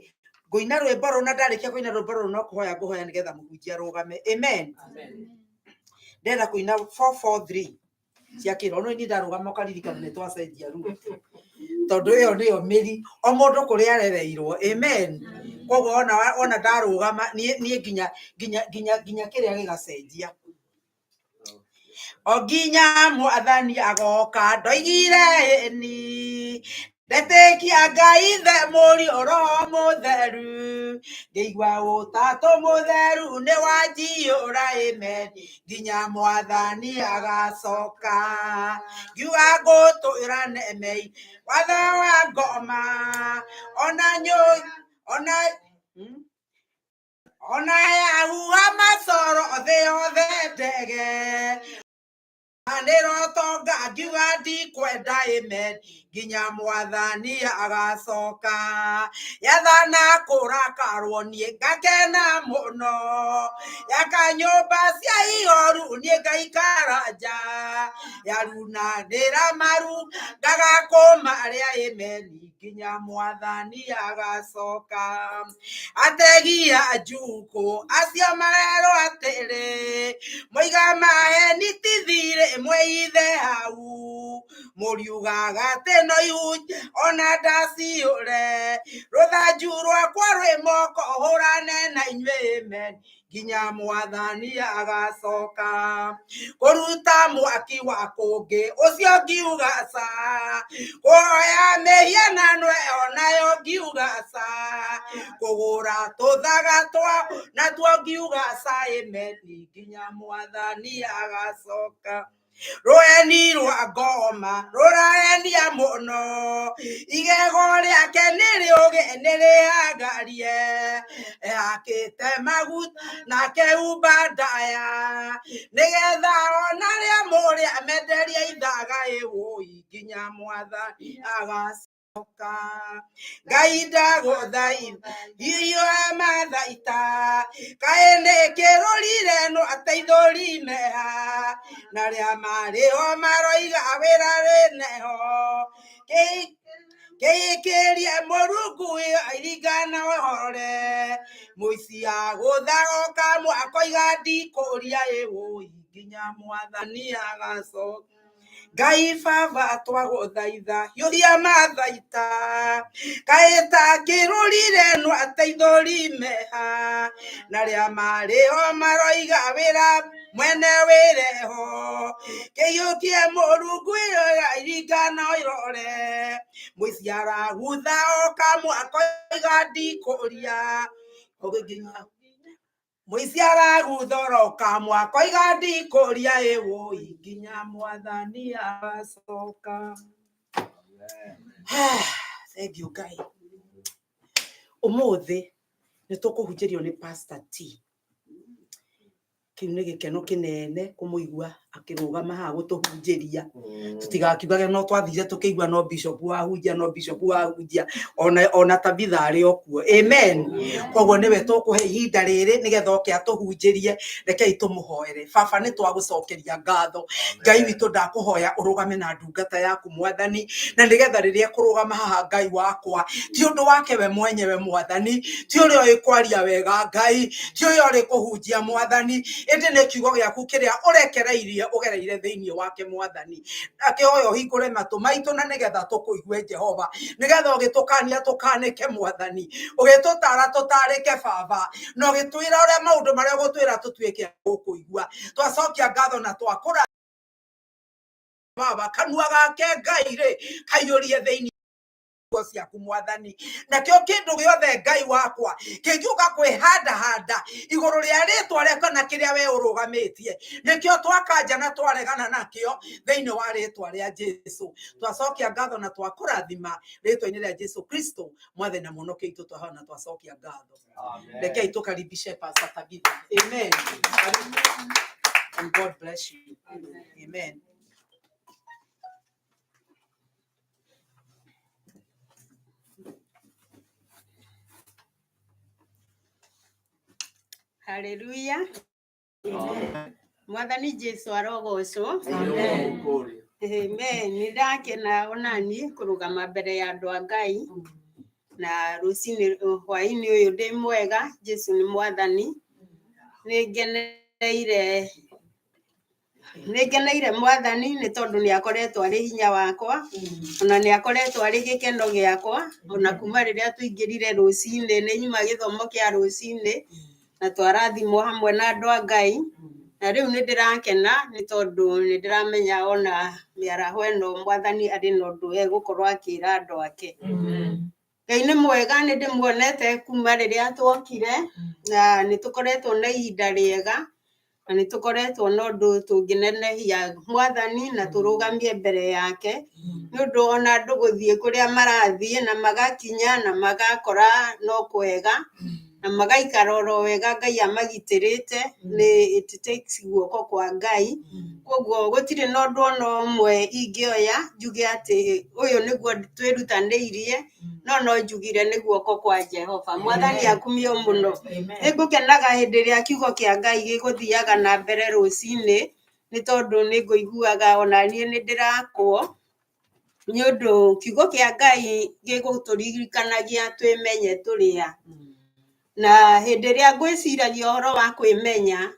ngũina rwĩmbo rũrũ, na ndarĩkia kũina rwĩmbo rũrũ no kũhoya ngũhoya nĩgetha mũhunjia arũgame. Amen. Ndĩrenda kũina 443 cia kĩroho, no niĩ ndarũgama ũkaririkana nĩ twacenjia route, tondũ ĩyo nĩyo mĩri o mũndũ kũrĩa arereirwo. Amen. Koguo ona ndarũgama niĩ nginya nginya nginya nginya kĩrĩa gĩgacenjia o nginya Mwathani agoka. Ndoigire ĩni, ndetĩkia Ngai Ithe, Mũriũ, Roho Mũtheru, ngĩigua Ũtatũ Mũtheru nĩ wanjiyũra. Amen. Nginya Mwathani agacoka, ngiuga ngũtũra nemei watho wa ngoma ona nyũ ona ona yahuha macoro thĩ yothe ndege nĩrotonga, ngiuga ndikwenda. Amen. Nginya Mwathani agacoka, yathana kũrakarwo niĩ ngakena mũno, yaka nyũmba cia ihoru niĩ ngaikara nja, yarunanĩra maru ngagakũma arĩa. Amen. Nginya Mwathani agacoka, ategia njukũ acio marerwo atĩrĩ, moiga maheni ti thirĩ mwĩithe hau, mũriugaga atĩ no ihunje ona ndaciũre, rũthanju rwakwa rwĩ moko hũrane na inyuĩ. Amen. Nginya Mwathani agacoka, kũruta mwaki wa kũngĩ ũcio ngiuga ca, kũhoya mĩhianano ĩyo nayo ngiuga ca, kũgũra tũthaga twa natuo ngiuga ca. Amen. Nginya Mwathani agacoka, rũheni rwa ngoma rũrahenia mũno, igego rĩake nĩ rĩũgĩ nĩ rĩhangarie, ehakĩte maguta nake umba ndaya, nĩgetha ona rĩa mũrĩa amenderie ithaga. Ĩwũi, nginya Mwathani agacoka. Ngai ndagũthaitha hiũha mathaita, kaĩ nĩ kĩrũrire no ateithũri meha, na arĩa marĩho maroiga wĩra wĩneho, kĩikĩrie Mũrungu iringana ũhore, mũici agũtha okamwe akoiga ndikũria. Ĩwũi, nginya Mwathani agacoka. Ngai Baba twagũthaitha hiũria mathaita, kaĩ ta kĩrũrire no ateithũri meha, na arĩa marĩho maroiga wĩra mwene wĩreho, kĩiyũkie Mũrungu iringana irore, mũici aragutha okamwe akoiga ndikũria, nginya mũici aragutha orokamwe akoiga ndikũria. Ĩwũi, nginya Mwathani agacoka. Thank you Ngai. Ũmũthĩ nĩ tũkũhunjĩrio nĩ Pastor T. Kĩu nĩ gĩkeno kĩnene kũmũigua akĩrũgama haha gũtũhunjĩria, tũtigakiugage no twathire tũkĩigua no bishop wahunjia, no bishop wahunjia, ona Tabitha arĩ o kuo. Amen. Koguo nĩwe tũkũhe ihinda rĩrĩ nĩgetha oke atũhunjĩrie. Rekei tũmũhoere. Baba, nĩ twagũcokeria ngatho. Ngai witũ, ndakũhoya ũrũgame na ndungata yaku, Mwathani, na nĩgetha rĩrĩa ekũrũgama haha, Ngai wakwa, ti ũndũ wake we mwenyewe, Mwathani, ti ũrĩa ũĩ kwaria wega, Ngai, ti ũrĩa ũrĩ kũhunjia, Mwathani, ĩndĩ nĩ kiugo gĩaku kĩrĩa ũrekereirie ũgereire thĩinĩ wake. Mwathani, akĩhoya ũhingũre matũ maitũ na nĩgetha tũkũigue, Jehova, nĩgetha ũgĩtũkania tũkanĩke, Mwathani, ũgĩtũtara tũtarĩke, Baba, na ũgĩtwĩra ũrĩa maũndũ marĩa ũgũtwĩra tũtuĩke gũkũigua. Twacokia ngatho na twakũra Baba, kanua gake, Ngai rĩ, kaiyũrie thĩinĩ ciugo ciaku, Mwathani, nakĩo kĩndũ gĩothe, Ngai wakwa, kĩngĩũka kwĩhandahanda igũrũ rĩa rĩtwa rĩaku kana kĩrĩa we ũrũgamĩtie, nĩkĩo twakanja na twaregana nakĩo thĩinĩ wa rĩtwa rĩa Jesu. Twacokia ngatho na twakũrathima rĩtwa-inĩ rĩa Jesu Kristo, Mwathani na Mũhonokia witũ. Twahoya na twacokia ngatho. Rekei tũkaribishe Pastor Tabitha. Amen. Karibu. And God bless you. Amen. Haleluya. Mwathani Jesu arogocwo. Amen. Nĩ ndakena onani kũrũgama mbere ya andũ a Ngai na rũcinĩ hwaĩ-inĩ ũyũ ndĩ mwega. Jesu nĩ mwathani. Nĩ ngeneire nĩ ngeneire mwathani nĩ tondũ nĩ akoretwo arĩ hinya wakwa ona nĩ akoretwo arĩ gĩkeno gĩakwa ona kuma rĩrĩa tũingĩrire rũcinĩ nĩ nyuma gĩthomo kĩa rũcinĩ na twarathimwo hamwe na andũ a Ngai na rĩu nĩ ndĩrakena nĩ tondũ nĩ ndĩramenya ona mĩaraho ĩno mwathani arĩ na ũndũ egũkorwo akĩra andũ ake. Ngai nĩ mwega, nĩ ndĩmuonete kuma rĩrĩa twokire na nĩ tũkoretwo na ihinda rĩega na nĩ tũkoretwo na ũndũ tũngĩnenehia mwathani na tũrũgamie mbere yake nĩ ũndũ ona andũ gũthiĩ kũrĩa marathiĩ na magakinya na magakora no kwega na magaikara oro wega Ngai amagitĩrĩte nĩ it takes guoko kwa Ngai. Koguo gũtirĩ na ũndũ ona ũmwe ingĩoya njuge atĩ ũyũ nĩguo twĩrutanĩirie no no njugire nĩ guoko kwa Jehova. Mwathani akumio mũno. Nĩ ngũkenaga hĩndĩ ĩrĩa kiugo kĩa Ngai gĩgũthiaga na mbere rũcinĩ nĩ tondũ nĩ ngũiguaga ona niĩ nĩ ndĩrakwo nĩ ũndũ kiugo kĩa Ngai gĩgũtũririkanagia twĩmenye tũrĩ a. Na hĩndĩ ĩrĩa ngwĩciragia ũhoro wa kwĩmenya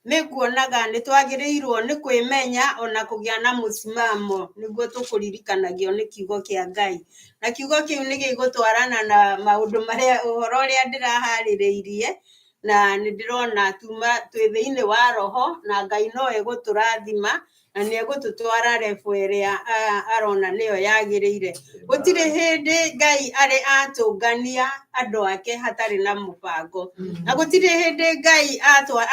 nĩ nguonaga nĩ twagĩrĩirwo nĩ kwĩmenya ona kũgĩa na mũsimamo nĩguo tũkũririkanagio nĩ kiugo kĩa Ngai. Na kiugo kĩu nĩ gĩgũtwarana na maũndũ marĩa ũhoro ũrĩa ndĩraharĩrĩirie na nĩ ndĩrona tuma twĩ thĩinĩ wa roho na Ngai no egũtũrathima na nĩ egũtũtwara level ĩrĩa arona nĩyo yagĩrĩire. Gũtirĩ hĩndĩ Ngai arĩ atũngania andũ ake hatarĩ na mũbango na gũtirĩ hĩndĩ Ngai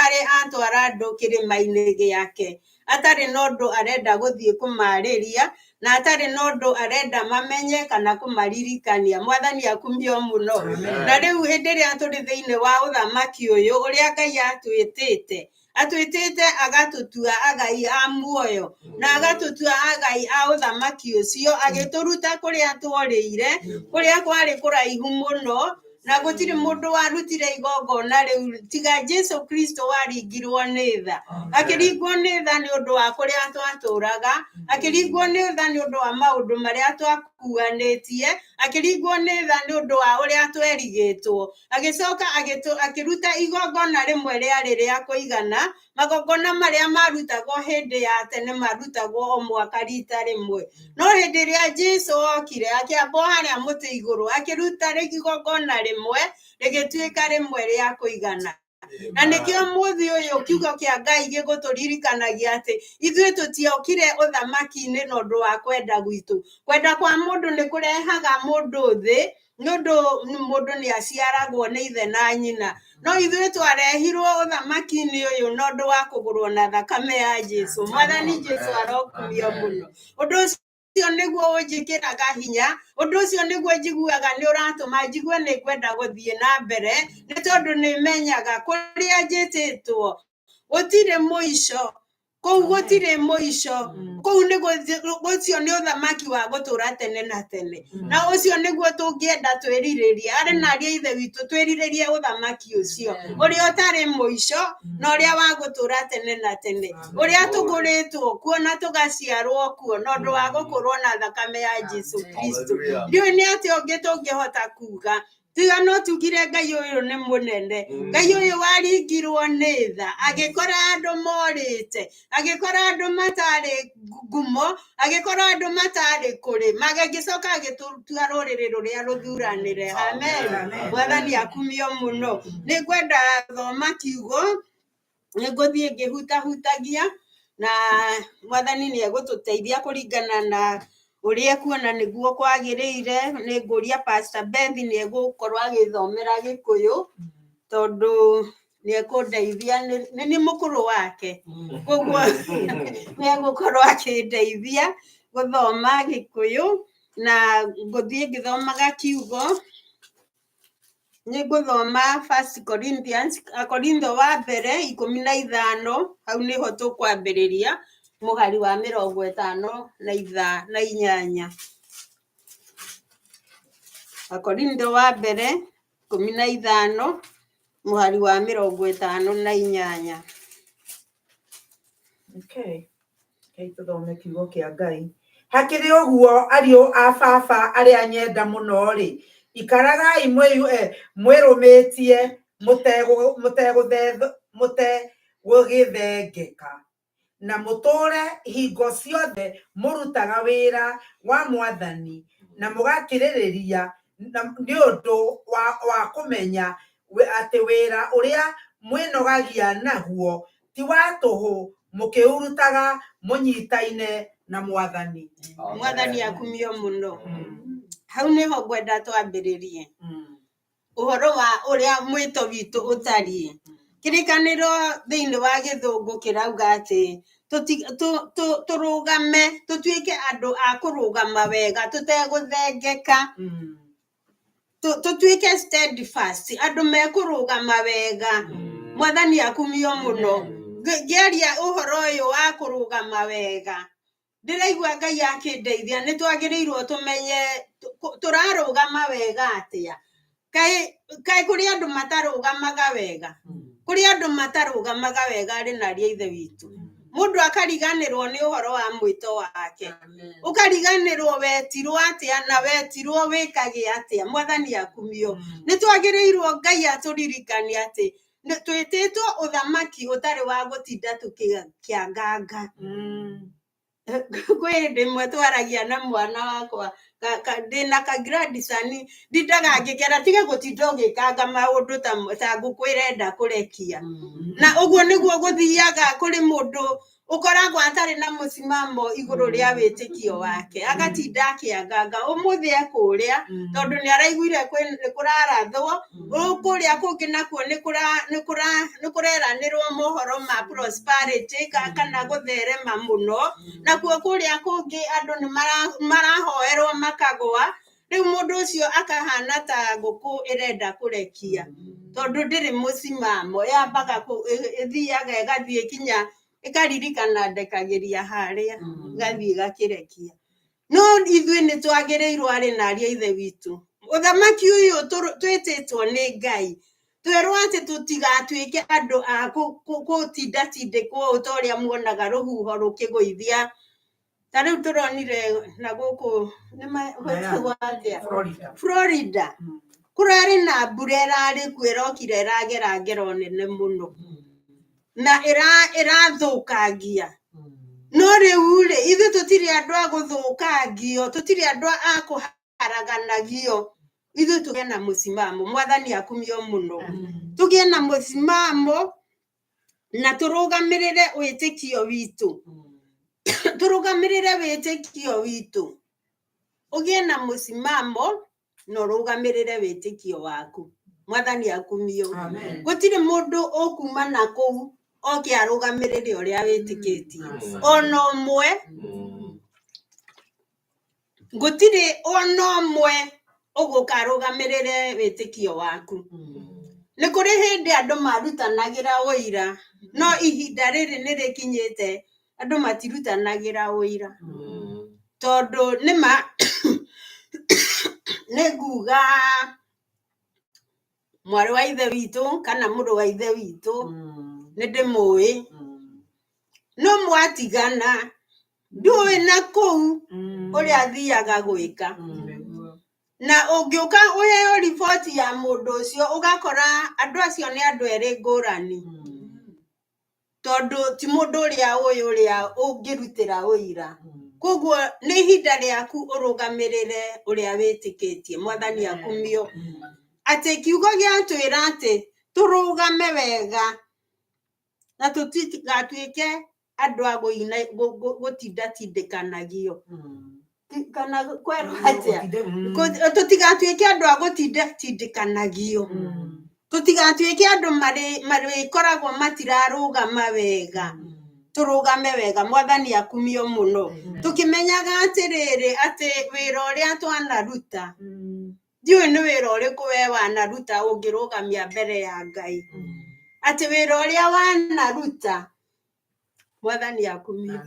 arĩ atwara andũ kĩrĩma-inĩ gĩake atarĩ na ũndũ arenda gũthiĩ kũmarĩria na atarĩ na ũndũ arenda mamenye kana kũmaririkania. Mwathani akumio mũno. Na rĩu hĩndĩ ĩrĩa tũrĩ thĩinĩ wa ũthamaki ũyũ ũrĩa Ngai atwĩtĩte, atwĩtĩte agatũtua agai a muoyo na agatũtua agai a ũthamaki ũcio, agĩtũruta kũrĩa tworĩire, kũrĩa kwarĩ kũraihu mũno na gũtirĩ mũndũ warutire igongona rĩu tiga Jesu Kristo waringirwo nĩ tha. Akĩringwo nĩ tha nĩ ũndũ wa kũrĩa twatũraga, akĩringwo nĩ tha nĩ ũndũ wa maũndũ marĩa twakuanĩtie, akĩringwo nĩ tha nĩ ũndũ wa ũrĩa twerigĩtwo, agĩcoka akĩruta igongona rĩmwe rĩarĩ rĩa kũigana. Magongona marĩa marutagwo hĩndĩ ya tene marutagwo o mwaka rita rĩmwe, no hĩndĩ ĩrĩa Jesu okire akĩambwo harĩa mũtĩ igũrũ akĩruta igongona rĩmwe rĩgĩtuĩka rĩmwe rĩa kũigana. Na nĩkĩo mũthĩ ũyũ kiugo kĩa Ngai gĩgũtũririkanagia atĩ ithuĩ tũtiokire ũthamaki-inĩ na ũndũ wa kwenda gwitũ. Kwenda kwa mũndũ nĩ kũrehaga mũndũ thĩ nĩ ũndũ mũndũ nĩ aciaragwo nĩ ithe na nyina, no ithuĩ twarehirwo ũthamaki-inĩ ũyũ na ũndũ wa kũgũrwo na thakame ya Jesu. Mwathani Jesu arokumio mũno. Ũndũ ũcio nĩguo ũnjĩkĩraga hinya, ũndũ ũcio nĩguo njiguaga nĩ ũratũma njigue nĩ ngwenda gũthiĩ na mbere, nĩ tondũ nĩ menyaga kũrĩa njĩtĩtwo gũtirĩ mũico, kũu gũtirĩ mũico, kũu nĩ ũcio nĩ ũthamaki wa gũtũra tene na tene, na ũcio nĩguo tũngĩenda twĩrirĩrie arĩ na arĩa ithe witũ twĩrirĩrie ũthamaki ũcio ũrĩa ũtarĩ mũico na ũrĩa wa gũtũra tene na tene, ũrĩa tũgũrĩtwo kuo na tũgaciarwo kuo na ũndũ wa gũkũrwo na thakame ya Jesu Kristo. Ndiũĩ nĩ atĩa ũngĩ tũngĩhota kuga tiga no tugire Ngai ũyũ nĩ mũnene. Ngai ũyũ waringirwo nĩ tha agĩkora andũ morĩte, agĩkora andũ matarĩ ngumo, agĩkora andũ matarĩ kũrĩ, magĩcoka agĩtũtua rũrĩrĩ rũrĩa rũthuranĩre. Amen. Mwathani akumio mũno. Nĩ ngwenda thoma kiugo, nĩ ngũthiĩ ngĩhutahutagia na mwathani nĩ egũtũteithia kũringana na ũrĩa ekuona nĩguo kwagĩrĩire. Nĩ ngũria Pastor Beth nĩ egũkorwo agĩthomera Gĩkũyũ tondũ nĩ ekũndeithia, nĩ niĩ mũkũrũ wake, koguo nĩ egũkorwo akĩndeithia gũthoma Gĩkũyũ na ngũthiĩ ngĩthomaga kiugo. Nĩ ngũthoma First Corinthians, Akorintho wa mbere 15, hau nĩho tũkwambĩrĩria mũhari wa 58. Akorintho wa mbere 15 mũhari wa 58. Okay. Rekei tũthome kiugo kĩa Ngai. Hakĩrĩ ũguo ariũ a baba arĩa nyenda mũno-rĩ, ikaragai mwĩrũmĩtie mũtegũgĩthengeka, na mũtũũre hingo ciothe mũrutaga wĩra wa Mwathani, na mũgakirĩrĩria nĩ ũndũ wa kũmenya atĩ wĩra ũrĩa mwĩnogagia naguo ti wa tũhũ mũkĩũrutaga mũnyitaine na Mwathani. Mwathani akumio mũno. Hau nĩho ngwenda twambĩrĩrie ũhoro wa ũrĩa mwĩto witũ ũtariĩ. Kĩrĩkanĩro thĩinĩ wa gĩthũngũ kĩrauga atĩ tũrũgame, tũtuĩke andũ a kũrũgama wega tũtegũthengeka, tũtuĩke steadfast, andũ mekũrũgama wega. Mwathani akumio mũno. Ngĩaria ũhoro ũyũ wa kũrũgama wega, ndĩraigua Ngai akĩndeithia, nĩ twagĩrĩirwo tũmenye tũrarũgama wega atĩa. Kaĩ kũrĩ andũ matarũgamaga wega, kũrĩ andũ matarũgamaga wega arĩ na aria ithe witũ. Mũndũ akariganĩrwo nĩ ũhoro wa mwĩto wake, ũkariganĩrwo wetirwo atĩa na wetirwo wĩkage atĩa. Mwathani akumio. Nĩ twagĩrĩirwo Ngai atũririkanie atĩ twĩtĩtwo ũthamaki ũtarĩ wa gũtinda tũkĩanganga. Kwĩ hĩndĩ ĩmwe twaragia na mwana wakwa, ndĩna ka grandson, ndindaga ngĩkera tiga gũtinda ũgĩkanga maũndũ ta ngũkũ ĩrenda kũrekia. Na ũguo nĩguo gũthiaga kũrĩ mũndũ ũkoragwo atarĩ na mũsimamo igũrũ rĩa wĩtĩkio wake, agatinda akĩanganga. Ũmũthĩ ekũrĩa tondũ nĩ araiguire nĩ kũrarathwo, kũrĩa kũngĩ nakuo nĩ kũreranĩrwo mohoro ma prosperity kana gũtherema mũno, nakuo kũrĩa kũngĩ andũ nĩ marahoerwo makagwa. Rĩu mũndũ ũcio akahana ta ngũkũ ĩrenda kũrekia tondũ ndĩrĩ mũsimamo, yambaga ĩthiaga ĩgathiĩ kinya ĩkaririkana ndekagĩria harĩa, ĩgathiĩ ĩgakĩrekia. No ithuĩ nĩ twagĩrĩirwo arĩ na aria ithe witũ, ũthamaki ũyũ twĩtĩtwo nĩ Ngai, twerwo atĩ tũtigatuĩke andũ a gũtindatindĩkwo ũũ ta ũrĩa muonaga rũhuho rũkĩgũithia. Ta rĩu tũronire na gũkũ gwĩtagwo atĩa? Florida. Kũrarĩ na mbura ĩrarĩ kuo ĩrokire ĩragera ngero nene mũno na ĩrathũkangia. No rĩu rĩ, ithuĩ tũtirĩ andũ a gũthũkangio, tũtirĩ andũ a kũharaganagio. Ithuĩ tũgĩe na mũsimamo. Mwathani akumio mũno. Tũgĩe na mũsimamo na tũrũgamĩrĩre wĩtĩkio witũ. Tũrũgamĩrĩre wĩtĩkio witũ. Ũgĩe na mũsimamo na ũrũgamĩrĩre wĩtĩkio waku. Mwathani akumio. Gũtirĩ mũndũ ũkuma na kũu oke arũgamĩrĩre ũrĩa wĩtĩkĩtie. Ona ũmwe, gũtirĩ ona ũmwe ũgũka arũgamĩrĩre wĩtĩkio waku. Nĩ kũrĩ hĩndĩ andũ marutanagĩra ũira, no ihinda rĩrĩ nĩ rĩkinyĩte andũ matirutanagĩra ũira. Tondũ nĩma nĩ nguga mwarĩ wa ithe witũ kana mũrũ wa ithe witũ nĩ ndĩmũĩ, no mwatigana ndũĩ na kũu ũrĩa athiaga gwĩka. Na ũngĩũka ũheo riboti ya mũndũ ũcio ũgakora andũ acio nĩ andũ erĩ ngũrani, tondũ ti mũndũ ũrĩa ũĩ ũrĩa ũngĩrutĩra ũira. Koguo nĩ ihinda rĩaku ũrũgamĩrĩre ũrĩa wĩtĩkĩtie. Mwathani akumio. Atĩ kiugo gĩatwĩra atĩ tũrũgame wega na tũtigatuĩke andũ a gũtindatindĩkanagio. Kana kwerwo atĩa? Tũtigatuĩke andũ a gũtindatindĩkanagio. Tũtigatuĩke andũ marĩkoragwo matirarũgama wega. Tũrũgame wega. Mwathani akumio mũno. Tũkĩmenyaga atĩrĩrĩ atĩ wĩra ũrĩa twanaruta Ndiũĩ nĩ wĩra ũrĩkũ we wanaruta ũngĩrũgamia mbere ya Ngai, atĩ wĩra ũrĩa wanaruta Mwathani akumio.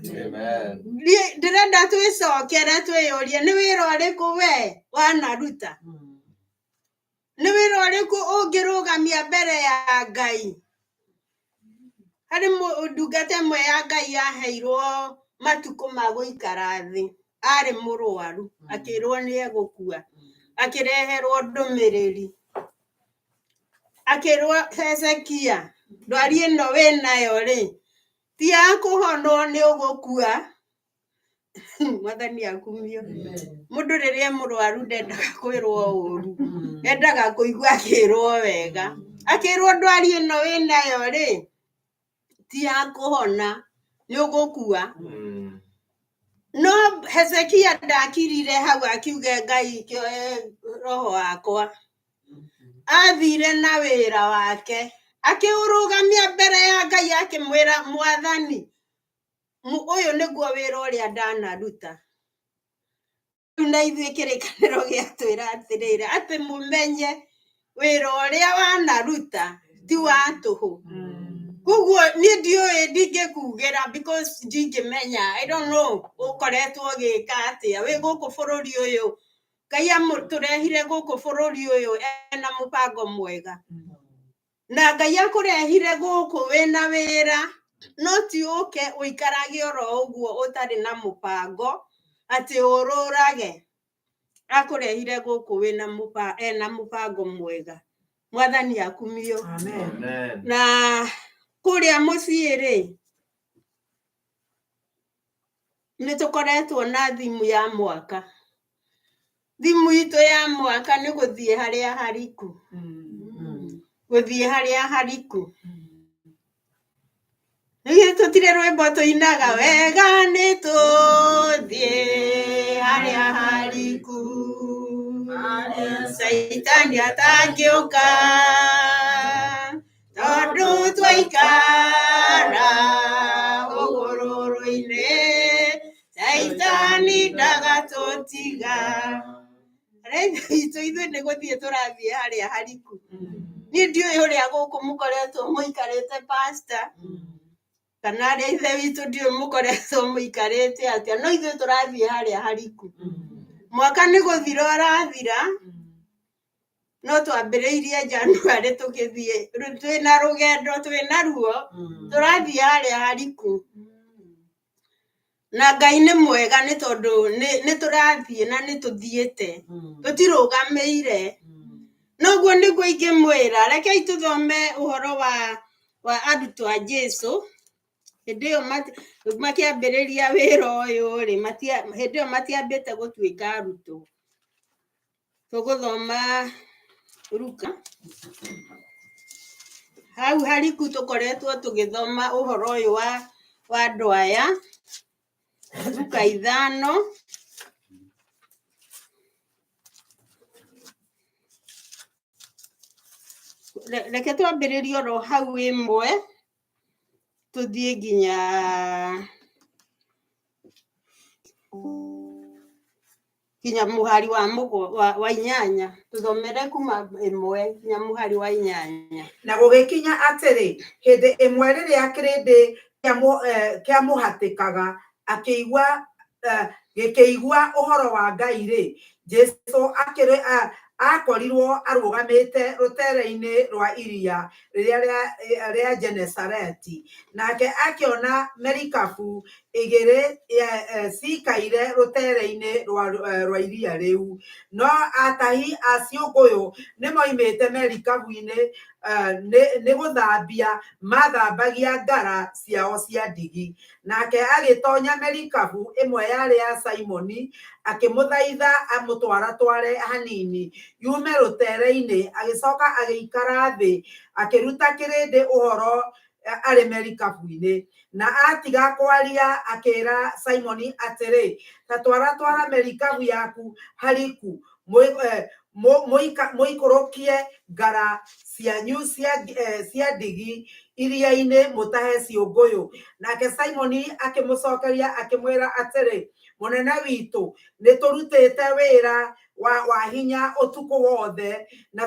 Niĩ ndĩrenda twĩcokere twĩyũrie nĩ wĩra ũrĩkũ we wanaruta, nĩ wĩra ũrĩkũ ũngĩrũgamia mbere ya Ngai. Harĩ ndungata ĩmwe ya Ngai yaheirwo matukũ ma gũikara thĩ, arĩ mũrwaru, akĩrwo nĩ egũkua, akĩreherwo ndũmĩrĩri, akĩrwo Hezekia, ndwari ĩno wĩnayo rĩ, ti ya kũhonwo nĩ ũgũkua. Mwathani akumio. Mũndũ rĩrĩa e mũrwaru ndendaga kwĩrwo ũru, endaga kũigua akĩrwo wega. Akĩrwo ndwari ĩno wĩnayo rĩ, ti ya kũhona, nĩ ũgũkua. No Hezekia ndakirire hau akiuge Ngai kĩoe roho wakwa. Athire na wĩra wake, akĩũrũgamia mbere ya Ngai akĩmwĩra Mwathani, ũyũ nĩguo wĩra ũrĩa ndanaruta. Rĩu na ithuĩ kĩrĩkanĩro gĩatwĩra atĩrĩrĩ, atĩ mũmenye wĩra ũrĩa wanaruta ti wa tũhũ. Koguo niĩ ndiũĩ, ndingĩkugĩra because ndingĩmenya, I don't know ũkoretwo ũgĩka atĩa wĩ gũkũ bũrũri ũyũ. Ngai amũtũrehire gũkũ bũrũri ũyũ ena mũbango mwega, na Ngai akũrehire gũkũ wĩna wĩra, no ti ũke ũikarage oro ũguo ũtarĩ na mũbango atĩ ũrũrage. Akũrehire gũkũ wĩna ena mũbango mwega. Mwathani akumio. Na kũrĩa mũciĩ rĩ, nĩ tũkoretwo na thimũ ya mwaka. Thimũ itũ ya mwaka nĩ gũthiĩ harĩa hariku, gũthiĩ harĩa hariku. Nĩ tũtirĩ rwĩmbo tũinaga wega nĩ tũthiĩ harĩa hariku, Caitani atangĩũka, tondũ twaikara ũgũrũrũ-inĩ, Caitani ndagatũtiga. Arĩa itũ ithuĩ nĩ gũthiĩ tũrathiĩ harĩa hariku. Niĩ ndiũĩ ũrĩa gũkũ mũkoretwo mũikarĩte pastor, kana arĩa ithe witũ ndiũĩ mũkoretwo mũikarĩte atĩa, no ithuĩ tũrathiĩ harĩa hariku. Mwaka nĩ gũthira ũrathira, no twambĩrĩirie January tũgĩthiĩ, rĩu twĩna rũgendo twĩna ruo, tũrathiĩ harĩa hariku. Na Ngai nĩ mwega nĩ tondũ nĩ tũrathiĩ na nĩ tũthiĩte, tũtirũgamĩire. Noguo nĩguo ingĩmwĩra, rekei tũthome ũhoro wa arutwo a Jesu. Hĩndĩ ĩyo makĩambĩrĩria wĩra ũyũ rĩ, hĩndĩ ĩyo matiambĩte gũtuĩka arutwo. Tũgũthoma Luka. Hau hariku tũkoretwo tũgĩthoma ũhoro ũyũ wa andũ aya. Luka 5. Reke twambĩrĩrie oro hau 1 tũthiĩ nginya mũhari wa 8. Tũthomere kuma 1 nginya mũhari wa 8. Na gũgĩkinya atĩrĩ, hĩndĩ ĩmwe rĩrĩa kĩrĩndĩ kĩamũhatĩkaga gĩkĩigua ũhoro wa Ngai rĩ, Jesũ akorirwo arũgamĩte rũtere-inĩ rwa iria rĩrĩa rĩa Genesareti, nake akĩona merikabu igĩrĩ cikaire rũtere-inĩ rwa iria rĩu. No atahi a ciũngũyũ nĩmoimĩte merikabu-inĩ nĩ gũthambia mathambagia ngara ciao cia ndigi. Nake agĩtonya merikabu ĩmwe yarĩ ya Simoni, akĩmũthaitha amũtwaratware hanini yume rũtere-inĩ, agĩcoka agĩikara thĩ akĩruta kĩrĩndĩ ũhoro arĩ merikabu-inĩ. Na atiga kwaria akĩra Simoni atĩrĩ, ta twaratwara merikabu yaku hariku, mũikũrũkie ngara cianyu cia ndigi iria-inĩ mũtahe ciũngũyũ. Nake Simoni akĩmũcokeria akĩmwĩra atĩrĩ, Mũnene witũ, nĩ tũrutĩte wĩra wa hinya ũtukũ wothe na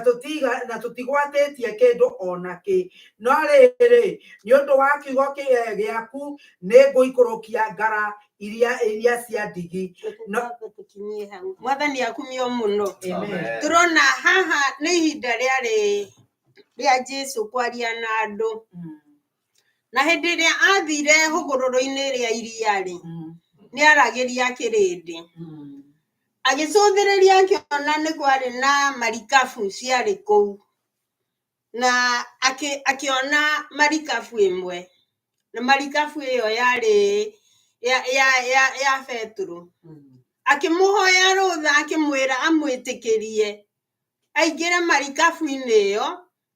tũtigwatĩtie kĩndũ ona kĩ, no rĩrĩ, nĩ ũndũ wa kiugo gĩaku nĩ ngũikũrũkia ngara iria cia ndigi. Tũkinyie hau. Mwathani akumio mũno. Amen. Tũrona haha nĩ ihinda rĩarĩ rĩa Jesu kwaria na andũ, na hĩndĩ ĩrĩa athire hũgũrũrũ-inĩ rĩa iria rĩ, nĩ aragĩria kĩrĩndĩ, agĩcũthĩrĩria akĩona nĩ kwarĩ na marikabu ciarĩ kũu, na akĩona marikabu ĩmwe, na marikabu ĩyo yarĩ ya Petero. Akĩmũhoya rũtha, akĩmwĩra amwĩtĩkĩrie aingĩre marikabu-inĩ ĩyo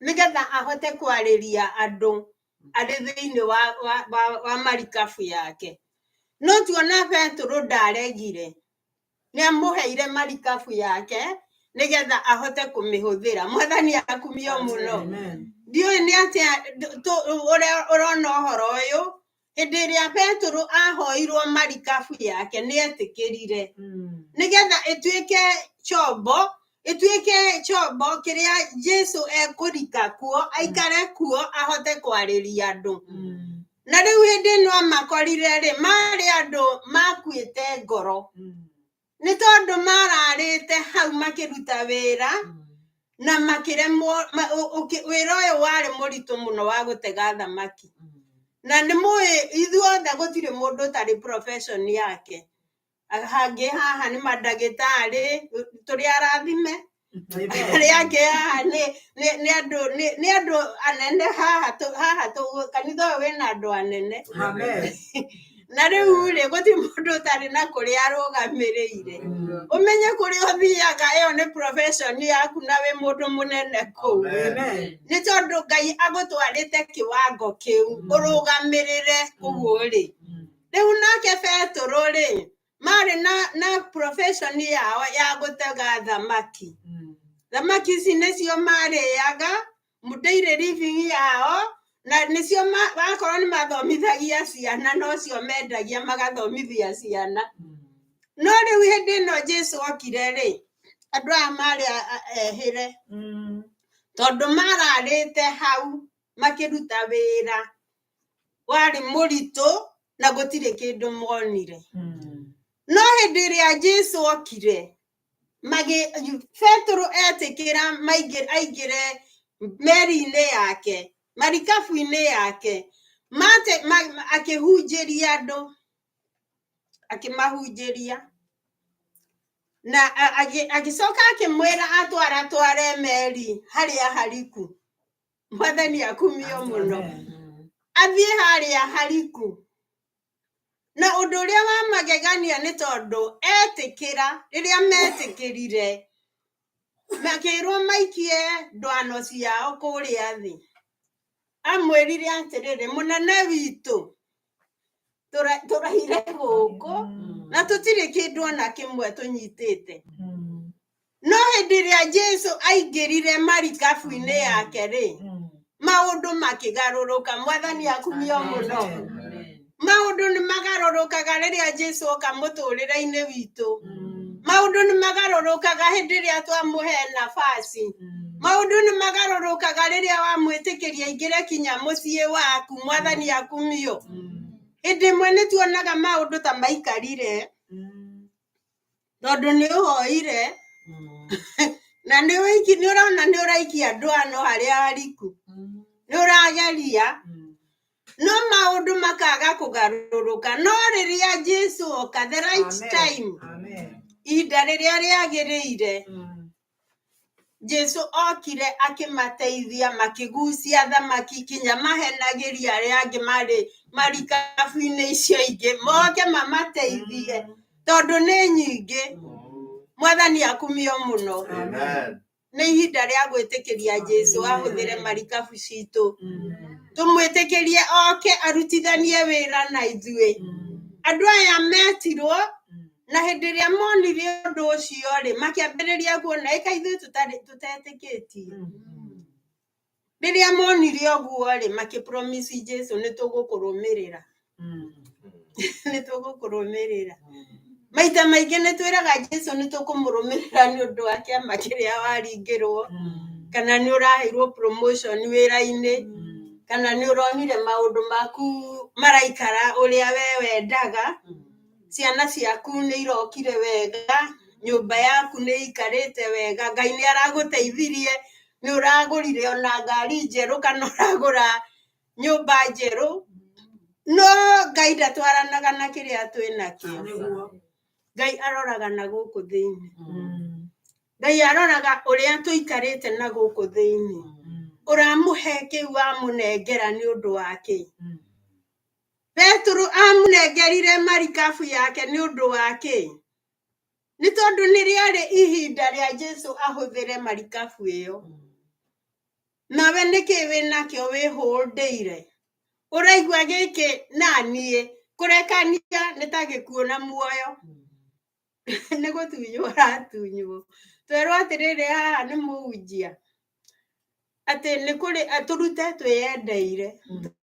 nĩgetha ahote kwarĩria andũ arĩ thĩinĩ wa marikabu yake. No tuona Petero ndaregire, nĩ amũheire marikabu yake nĩgetha ahote kũmĩhũthĩra. Mwathani akumio mũno. Ndiũĩ nĩ atĩa ũrĩa ũrona ũhoro ũyũ. Hĩndĩ ĩrĩa Petero ahoirwo marikabu yake nĩ etĩkĩrire nĩgetha ĩtuĩke chombo, ĩtuĩke chombo kĩrĩa Jesu ekũrika kuo, aikare kuo, ahote kwarĩria andũ. Na rĩu hĩndĩ ĩno amakorire rĩ, marĩ andũ makuĩte ngoro, nĩ tondũ mararĩte hau makĩruta wĩra na makĩremwo. Wĩra ũyũ warĩ mũritũ mũno wa gũtega thamaki, na nĩ mũĩ ithuothe gũtirĩ mũndũ ũtarĩ profession yake. Hangĩ haha nĩ mandagĩtarĩ, tũrĩ arathime, arĩa angĩ haha nĩ andũ anene haha kanitha ũyũ wĩna andũ anene. Na rĩu rĩ, gũtirĩ mũndũ ũtarĩ na kũrĩa arũgamĩrĩire. Ũmenye kũrĩa ũthiaga, ĩyo nĩ profession yaku na wĩ mũndũ mũnene kũu, nĩ tondũ Ngai agũtwarĩte kĩwango kĩu ũrũgamĩrĩre ũguo rĩ. Rĩu nake Petero rĩ, marĩ na profession yao ya gũtega thamaki. Thamaki ici nĩcio marĩaga daily living yao, na nĩcio wakorwo nĩ mathomithagia ciana, nocio mendagia magathomithia ciana. No rĩu hĩndĩ ĩno Jesu okire rĩ, andũ aya marĩ ehĩre, tondũ mararĩte hau makĩruta wĩra warĩ mũritũ na gũtirĩ kĩndũ monire. No hĩndĩ ĩrĩa Jesu okire, Petero etĩkĩra aingĩre meri-inĩ yake, marikabu-inĩ yake, akĩhunjĩria andũ, akĩmahunjĩria, na agĩcoka akĩmwĩra atwaratware meri harĩa hariku. Mwathani akumio mũno. Athiĩ harĩa hariku. Na ũndũ ũrĩa wa magegania nĩ tondũ etĩkĩra, rĩrĩa metĩkĩrire, makĩrwo maikie ndwano ciao kũrĩa thĩ. Amwĩrire atĩrĩrĩ, mũnene witũ, tũraire gũkũ na tũtirĩ kĩndũ ona kĩmwe tũnyitĩte. No hĩndĩ ĩrĩa Jesu aingĩrire marikabu-inĩ yake rĩ, maũndũ makĩgarũrũka. Mwathani akumio mũno. Maũndũ nĩ magarũrũkaga rĩrĩa Jesu oka mũtũrĩre-inĩ witũ. Maũndũ nĩ magarũrũkaga hĩndĩ ĩrĩa twamũhe nafasi. Maũndũ nĩ magarũrũkaga rĩrĩa wamwĩtĩkĩria aingĩre kinya mũciĩ waku. Mwathani akumio. Hĩndĩ ĩmwe nĩ tuonaga maũndũ ta maikarire, tondũ nĩ ũhoire na nĩ ũrona nĩ ũraikia ndwano harĩa hariku, nĩ ũrageria, no maũndũ makaga kũgarũrũka. No rĩrĩa Jesu oka the right time, ihinda rĩrĩa rĩagĩrĩire, Jesu okire akĩmateithia, makĩgucia thamaki kinya mahenagĩria arĩa angĩ marĩ marikabu-inĩ icio ingĩ moke mamateithie, tondũ nĩ nyingĩ. Mwathani akumio mũno. Nĩ ihinda rĩa gwĩtĩkĩria Jesu ahũthĩre marikabu citũ, tũmwĩtĩkĩrie oke arutithanie wĩra na ithuĩ. Andũ aya metirwo, na hĩndĩ ĩrĩa monire ũndũ ũcio rĩ, makĩambĩrĩria kuona ĩka ithuĩ tũtetĩkĩtie. Rĩrĩa monire ũguo rĩ, makĩpromise Jesu nĩ tũgũkũrũmĩrĩra, nĩ tũgũkũrũmĩrĩra. Maita maingĩ nĩ twĩraga Jesu nĩ tũkũmũrũmĩrĩra nĩ ũndũ wa kĩama kĩrĩa waringĩrwo, kana nĩ ũraheirwo promotion wĩra-inĩ, kana nĩ ũronire maũndũ maku maraikara ũrĩa we wendaga, ciana ciaku nĩ irokire wega, nyũmba yaku nĩ ĩikarĩte wega, Ngai nĩ aragũteithirie, nĩ ũragũrire ona ngari njerũ kana ũragũra nyũmba njerũ, no Ngai ndatwaranaga na kĩrĩa twĩ nakĩo. Ngai aroraga na gũkũ thĩinĩ. Ngai aroraga ũrĩa tũikarĩte na gũkũ thĩinĩ. Ũramũhe kĩu wamũnengera nĩ ũndũ wa kĩ? Petero amũnengerire marikabu yake nĩ ũndũ wa kĩ? Nĩ tondũ nĩ rĩarĩ ihinda rĩa Jesu ahũthĩre marikabu ĩyo. Nawe nĩkĩ wĩnakĩo wĩhũndĩire? Ũraigua gĩkĩ naniĩ kũrekania nĩ ta gĩkuũ na muoyo. Nĩ gũtunywo ũratunywo. Twerwo atĩrĩrĩ haha nĩ mũhunjia atĩ nĩ kũrĩ tũrute twĩyendeire,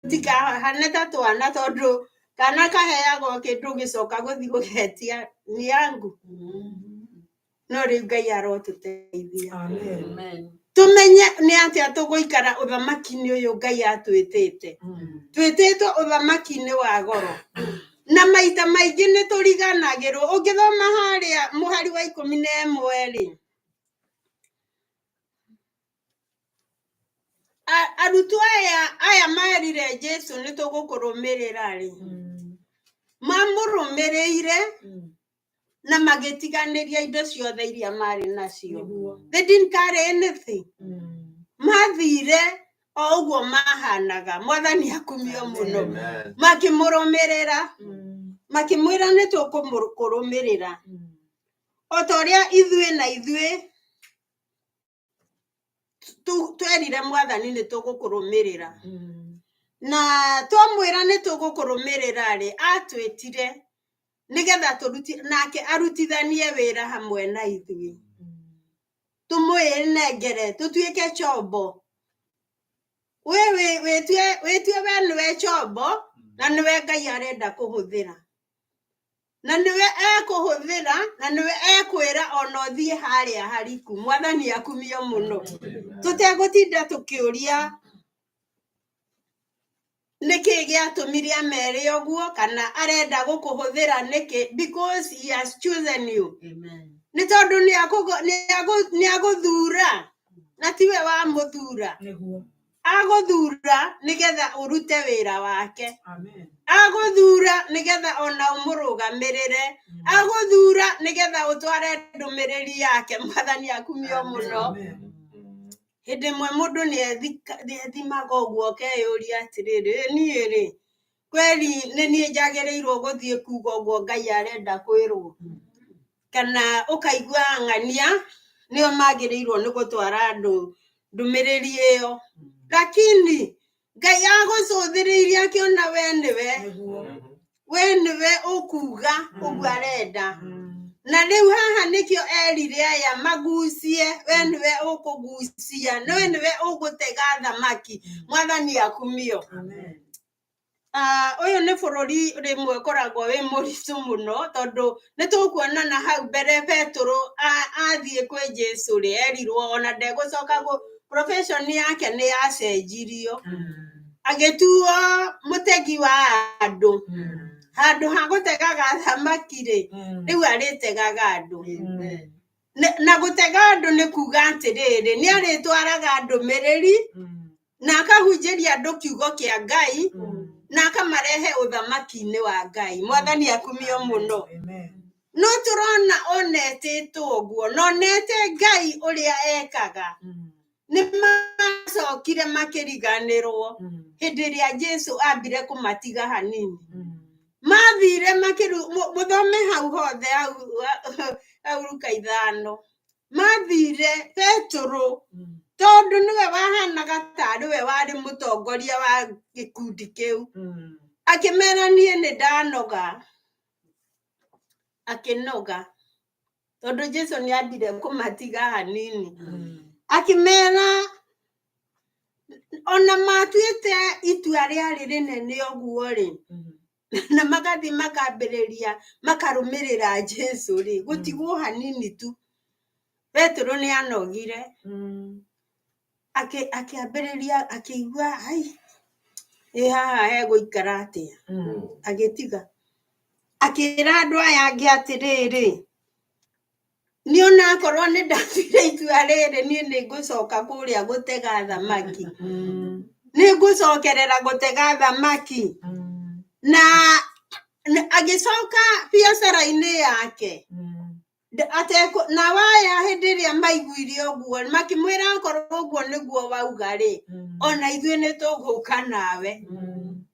tũtikahane ta twana tondũ kana kaheagwo kĩndũ gĩcoka gũthiĩ gũgetia ni yangu. No rĩu Ngai arotũteithia tũmenye nĩ atĩa tũgũikara ũthamaki-inĩ ũyũ Ngai atwĩtĩte. Twĩtĩtwo ũthamaki-inĩ wa goro, na maita maingĩ nĩ tũriganagĩrwo. Ũngĩthoma harĩa mũhari wa 11 rĩ, arutwo aya merire Jesu nĩ tũgũkũrũmĩrĩra rĩ, mamũrũmĩrĩire na magĩtiganĩria indo ciothe iria marĩ nacio. They didn't carry anything. Mathire o ũguo mahanaga. Mwathani akumio mũno. Makĩmũrũmĩrĩra, makĩmwĩra nĩ tũkũmũrũmĩrĩra o ta ũrĩa ithuĩ na ithuĩ twerire Mwathani nĩ tũgũkũrũmĩrĩra. Na twamwĩra nĩ tũgũkũrũmĩrĩra rĩ, atwĩtire nĩgetha tũruti nake arutithanie wĩra hamwe na ithuĩ, tũmwĩnengere tũtuĩke chombo. We wĩtue we nĩwe chombo, na nĩwe Ngai arenda kũhũthĩra, na nĩwe ekũhũthĩra, na nĩwe ekwĩra ona ũthiĩ harĩa hariku. Mwathani akumio mũno. Tũtegũtinda tũkĩũria nĩkĩ gĩatũmire amere ũguo, kana arenda gũkũhũthĩra nĩkĩ, because he has chosen you. Nĩ tondũ nĩ agũthura, na tiwe wamũthura. Agũthura nĩgetha ũrute wĩra wake, agũthura nĩgetha ona ũmũrũgamĩrĩre, agũthura nĩgetha ũtware ndũmĩrĩri yake. Mwathani akumio mũno. Hĩndĩ ĩmwe mũndũ nĩ ethimaga ũguo akeyũria atĩrĩrĩ, niĩ rĩ kweli nĩ niĩ njagĩrĩirwo gũthiĩ kuga ũguo Ngai arenda kwĩrwo? Kana ũkaigua ng'ania nĩo magĩrĩirwo nĩ gũtwara andũ ndũmĩrĩri ĩyo, lakini Ngai agũcũthĩrĩirie akĩona we nĩwe, we nĩwe ũkuga ũguo arenda. Na rĩu haha nĩkĩo erire aya magucie, we nĩwe ũkũgucia, we nĩwe ũgũtega thamaki. Mwathani akumio. Ũyũ nĩ bũrũri rĩmwe ũkoragwo wĩ mũritũ mũno, tondũ nĩ tũkuona na hau mbere Petero athiĩ kwĩ Jesu rĩ, erirwo ona ndegũcoka profession yake nĩ yacenjirio, agĩtuo mũtegi wa andũ. Handũ ha gũtegaga thamaki rĩ, rĩu arĩtegaga andũ. Na gũtega andũ nĩ kuga atĩrĩrĩ, nĩ arĩtwaraga ndũmĩrĩri na akahunjĩria andũ kiugo kĩa Ngai, na akamarehe ũthamaki-inĩ wa Ngai. Mwathani akumio mũno. No tũrona onetĩtwo ũguo, na onete Ngai ũrĩa ekaga, nĩ macokire makĩriganĩrwo hĩndĩ ĩrĩa Jesu ambire kũmatiga hanini. Mathire mũthome hau hothe hau Luka 5. Mathire Petero tondũ nĩwe wahanaga tarĩ we warĩ mũtongoria wa gĩkundi kĩu, akĩmera niĩ nĩ ndanoga. Akĩnoga tondũ Jesu nĩ ambire kũmatiga hanini, akĩmera ona matuĩte itua rĩarĩ rĩnene ũguo rĩ, Na magathiĩ makambĩrĩria makarũmĩrĩra Jesu rĩ, gũtigwo hanini tu Petero nĩ anogire, akĩambĩrĩria akĩigua ai, ĩ haha hegũikara atĩa, agĩtiga akĩra andũ aya angĩ atĩrĩrĩ, niĩ onakorwo nĩ ndatuire itua rĩrĩ, niĩ nĩ ngũcoka kũrĩa gũtega thamaki, nĩ ngũcokerera gũtega thamaki. Na agĩcoka biacara-inĩ yake na waya hĩndĩ ĩrĩa maiguire ũguo makĩmwĩra akorwo ũguo nĩguo wauga rĩ, ona ithuĩ nĩ tũgũka nawe.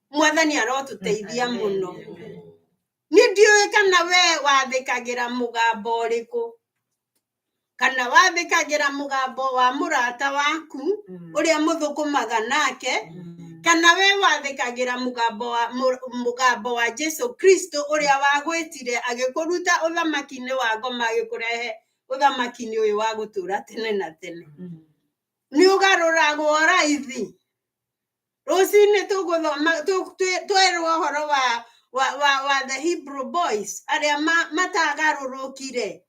Mwathani arotũteithia mũno. Niĩ ndiũĩ kana we wathĩkagĩra mũgambo ũrĩkũ, kana wathĩkagĩra mũgambo wa mũrata waku ũrĩa mũthũkũmaga nake, kana we wathĩkagĩra mũgambo wa Jesu Kristo ũrĩa wagwĩtire agĩkũruta ũthamaki-inĩ wa ngoma agĩkũrehe ũthamaki-inĩ ũyũ wa gũtũũra tene na tene. Nĩ ũgarũragwo raithi. Rũcinĩ tũgũthoma twerwo ũhoro wa the Hebrew boys arĩa matagarũrũkire,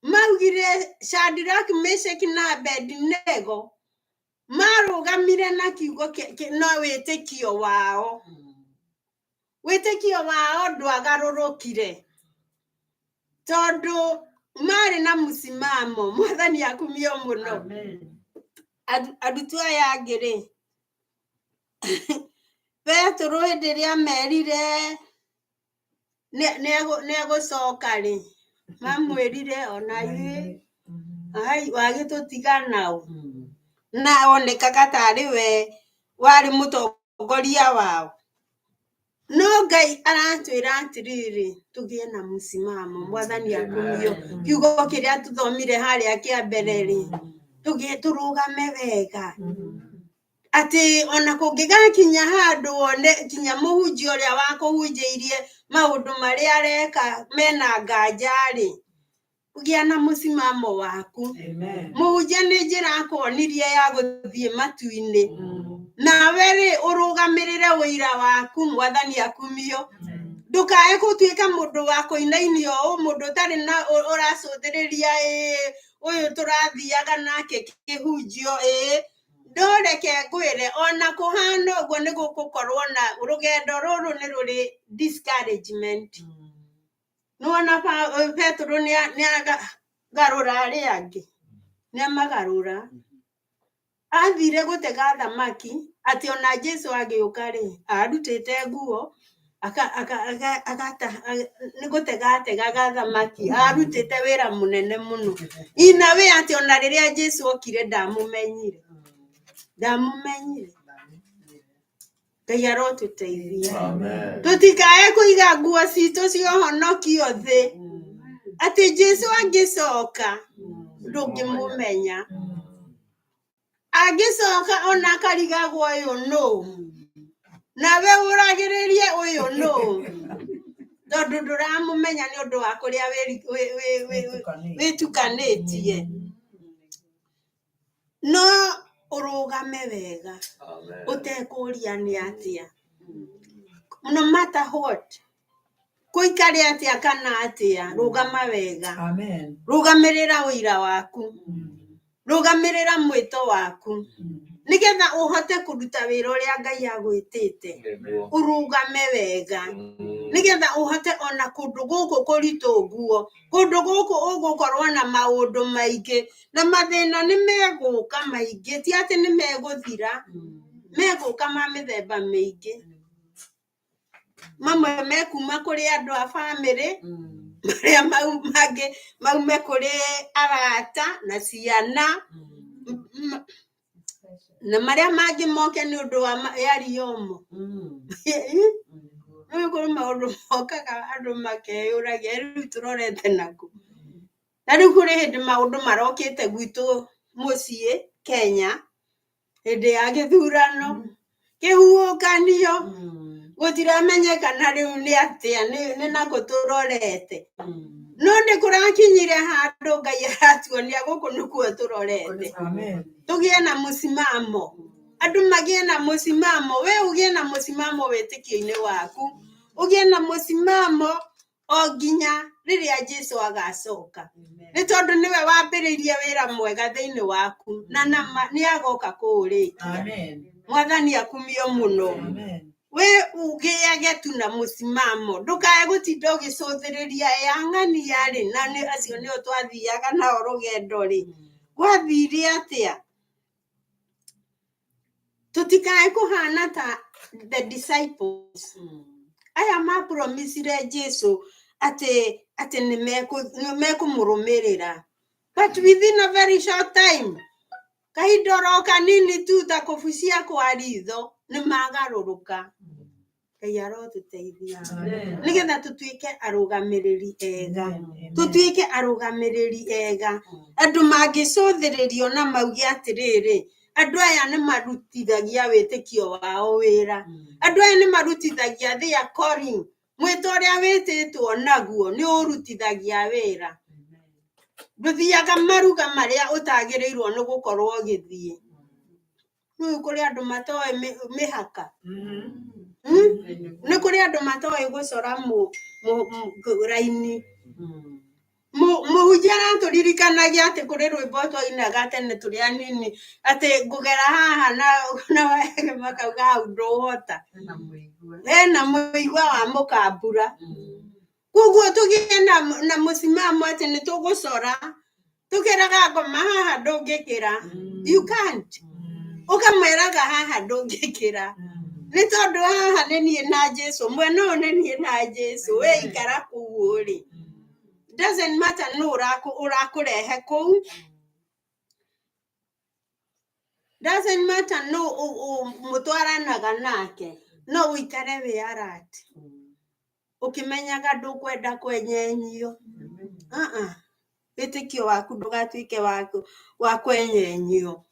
maugire Shadrach, Meshach na Abednego marũgamire na kiugo na wĩtĩkio wao. Wĩtĩkio wao ndwagarũrũkire tondũ marĩ na mũsimamo. Mwathani akumio mũno. Arutwo aya angĩ rĩ, Petero hĩndĩ ĩrĩa merire nĩegũcoka rĩ, mamwĩrire ona ithuĩ ai wagĩtũtiga nao, na onekaga tarĩ we warĩ mũtongoria wao. No Ngai aratwĩra atĩrĩrĩ, tũgĩe na mũsimamo. Mwathani akumio. Kiugo kĩrĩa tũthomire harĩa kĩa mbere rĩ, tũgĩe tũrũgame wega, atĩ ona kũngĩgakinya handũ wone kinya mũhunjia ũrĩa wakũhunjĩirie maũndũ marĩa areka mena nganja rĩ, gĩa na mũsimamo waku. Mũhunjia nĩ njĩra akuonirie ya gũthiĩ matu-inĩ, nawe rĩ ũrũgamĩrĩre ũira waku. Mwathani akumio. Ndũkae gũtuĩka mũndũ wa kũinainio ũũ, mũndũ ũtarĩ na ũracũthĩrĩria ĩĩ ũyũ tũrathiaga nake kĩhunjio ĩĩ. Ndũreke ngwĩre, ona kũhana ũguo nĩ gũgũkorwo na rũgendo rũrũ nĩ rũrĩ discouragement. Nĩwona Petero nĩ agarũra arĩa angĩ, nĩ amagarũra. Athire gũtega thamaki atĩ ona Jesu agĩũka rĩ, arutĩte nguo nĩ gũtega ategaga thamaki, arutĩte wĩra mũnene mũno ina wĩ atĩ ona rĩrĩa Jesu okire ndamũmenyire, ndamũmenyire. Ngai arotũteithia tũtikae kũiga nguo citũ cia ũhonokio thĩ, atĩ Jesu angĩcoka ndũngĩmũmenya. Angĩcoka ona akarigagwo ũyũ nũ, nawe ũragĩrĩrie ũyũ nũ, tondũ ndũramũmenya nĩ ũndũ wa kũrĩa wĩtukanĩtie. No ũrũgame wega ũtekũria nĩ atĩa, no matter what, kũikare atĩa kana atĩa, rũgama wega, rũgamĩrĩra ũira waku, rũgamĩrĩra mwĩto waku, nĩgetha ũhote kũruta wĩra ũrĩa Ngai agwĩtĩte. Ũrũgame wega nĩgetha ũhote ona kũndũ gũkũ kũritũ ũguo, kũndũ gũkũ ũgũkorwo na maũndũ maingĩ na mathĩna nĩ megũka maingĩ, ti atĩ nĩ megũthira, megũka ma mĩthemba mĩingĩ. Mamwe mekuma kũrĩ andũ a bamĩrĩ, marĩa mangĩ maume kũrĩ arata na ciana, na marĩa mangĩ moke nĩ ũndũ wa yariomo. Nĩ kũrĩ maũndũ mokaga andũ makeyũragia rĩu tũrorete nakũ. Na rĩu kũrĩ hĩndĩ maũndũ marokĩte gwitũ mũciĩ Kenya, hĩndĩ ya gĩthurano, kĩhuhũkanio, gũtiramenyekana rĩu nĩ atĩa, nĩ nakũ tũrorete. No nĩ kũrakinyire handũ Ngai aratuonia gũkũ nĩkuo tũrorete. Tũgĩe na mũsimamo. Andũ magĩe na mũcimamo, we ũgĩe na mũcimamo wĩtĩkio-inĩ waku, ũgĩe na mũcimamo o nginya rĩrĩa Jesu agacoka, nĩ tondũ nĩwe wambĩrĩirie wĩra mwega thĩinĩ waku na nama nĩ agoka kũũrĩkia. Mwathani akumio mũno. We ũgĩage tu na mũcimamo, ndũkae gũtinda ũgĩcũthĩrĩria yang'ania rĩ, na nĩ acio nĩo twathiaga nao rũgendo rĩ, gwathire atĩa? Tũtikae kũhana ta the disciples aya mapromisire Jesu atĩ nĩ mekũmũrũmĩrĩra, but within a very short time, kahinda oro kanini tu ta kũbucia kwa ritho, nĩ magarũrũka. Ngai arotũteithia nĩgetha tũtuĩke arũgamĩrĩri ega, tũtuĩke arũgamĩrĩri ega, andũ mangĩcũthĩrĩrio na mauge atĩrĩrĩ, andũ aya nĩ marutithagia wĩtĩkio wao wĩra, andũ aya nĩ marutithagia their calling, mwĩto ũrĩa wĩtĩtwo naguo nĩ ũrutithagia wĩra. Ndũthiaga maruga marĩa ũtagĩrĩirwo nĩ gũkorwo ũgĩthiĩ. Rĩu kũrĩ andũ matoĩ mĩhaka. Nĩ kũrĩ andũ matoĩ gũcora raini. Mũhunjia aratũririkanagia atĩ kũrĩ rwĩmbo twainaga tene tũrĩ anini, atĩ ngũgera haha na wege makauga hau ndũhota, hena mũigua wa mũkambura. Koguo tũgĩe na mũcimamo atĩ nĩ tũgũcora, tũkĩraga ngoma haha ndũngĩkĩra, you can't, ũkamwĩraga haha ndũngĩkĩra, nĩ tondũ haha nĩ niĩ na Jesu, mwena ũyũ nĩ niĩ na Jesu, we ikara kũu rĩ, doesn't matter nũ ũrakũrehe kũu, doesn't matter nũ mũtwaranaga nake, no ũikare wĩ alert ũkĩmenyaga ndũkwenda kwenyenyio. Wĩtĩkio waku ndũgatuĩke wa kwenyenyio,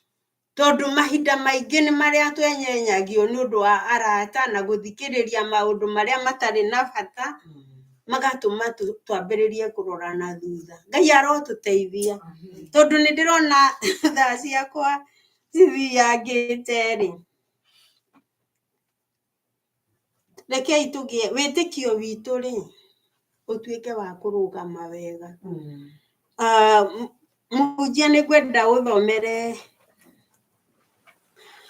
tondũ mahinda maingĩ nĩ marĩa twenyenyagio nĩ ũndũ wa arata na gũthikĩrĩria maũndũ marĩa matarĩ na bata, magatũma twambĩrĩrie kũrora na thutha. Ngai arotũteithia, tondũ nĩ ndĩrona thaa ciakwa cithiangĩte rĩ, rekei tũgĩe wĩtĩkio witũ rĩ, ũtuĩke wa kũrũgama wega. Mũhunjia nĩ ngwenda ũthomere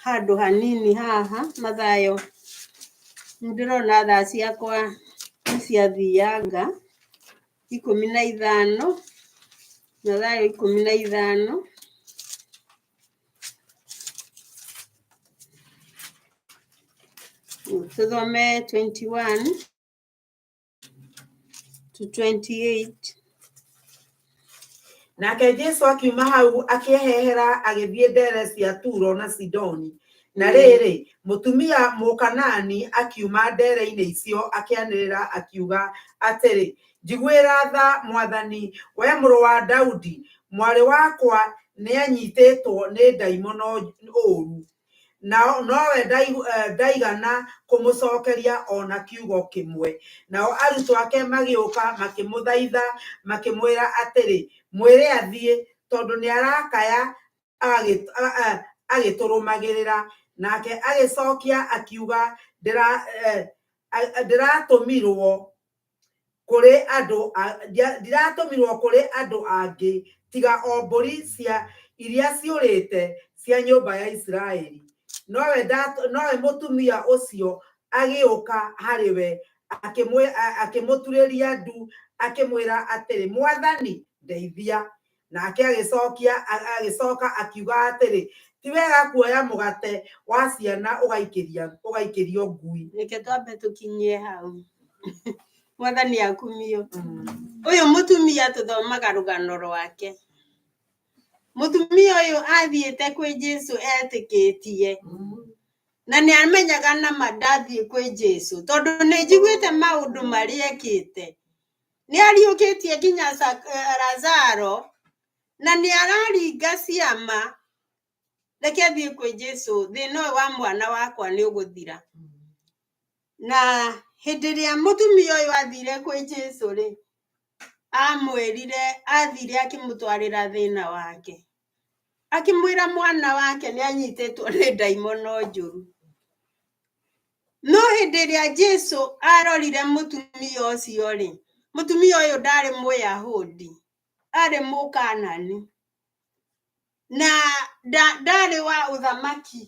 handũ hanini haha Mathayo, nĩ ndĩrona thaa ciakwa nĩ ciathianga, 15, Mathayo 15. Tũthome 21 to 28. Nake Jesu akiuma hau akĩehera agĩthiĩ ndere cia Turo na Sidoni. Na rĩrĩ, mũtumia Mũkanaani akiuma ndere-inĩ icio akĩanĩrĩra akiuga atĩrĩ, njiguĩra tha, Mwathani, we mũrũ wa Daudi, mwarĩ wakwa nĩanyitĩtwo nĩ ndaimono ũũru. Nowe ndaigana kũmũcokeria o na kiugo kĩmwe. Nao arutwo ake magĩũka makĩmũthaitha makĩmwĩra atĩrĩ, mwĩre athiĩ, tondũ nĩarakaya agĩtũrũmagĩrĩra. Nake agĩcokia akiuga, ndĩratũmirwo kũrĩ andũ angĩ tiga o mbũri cia iria ciũrĩte cia nyũmba ya Isiraeli. Nowe mũtumia ũcio agĩũka harĩ we akĩmũturĩria ndu akĩmwĩra atĩrĩ, Mwathani, ndeithia. Nake agĩcoka akiuga atĩrĩ, ti wega kuoya mũgate wa ciana ũgaikĩrio ngui. Reke twambe tũkinyie hau. Mwathani akumio. Ũyũ mũtumia tũthomaga rũgano rwake. Mũtumia ũyũ athiĩte kwĩ Jesu etĩkĩtie, na nĩ amenyaga nama ndathiĩ kwĩ Jesu, tondũ nĩ njiguĩte maũndũ marĩa ekĩte. Nĩ ariũkĩtie nginya Lazaro, na nĩ araringa ciama. Reke thiĩ kwĩ Jesu, thĩna ũyũ wa mwana wakwa nĩ ũgũthira. Na hĩndĩ ĩrĩa mũtumia ũyũ athire kwĩ Jesu rĩ, amwĩrire, athire akĩmũtwarĩra thĩna wake. Akĩmwĩra mwana wake nĩ anyitĩtwo nĩ ndaimono njũru. No hĩndĩ ĩrĩa Jesu arorire mũtumia ũcio rĩ, mũtumia ũyũ ndarĩ Mũyahudi, arĩ Mũkanani na ndarĩ wa ũthamaki.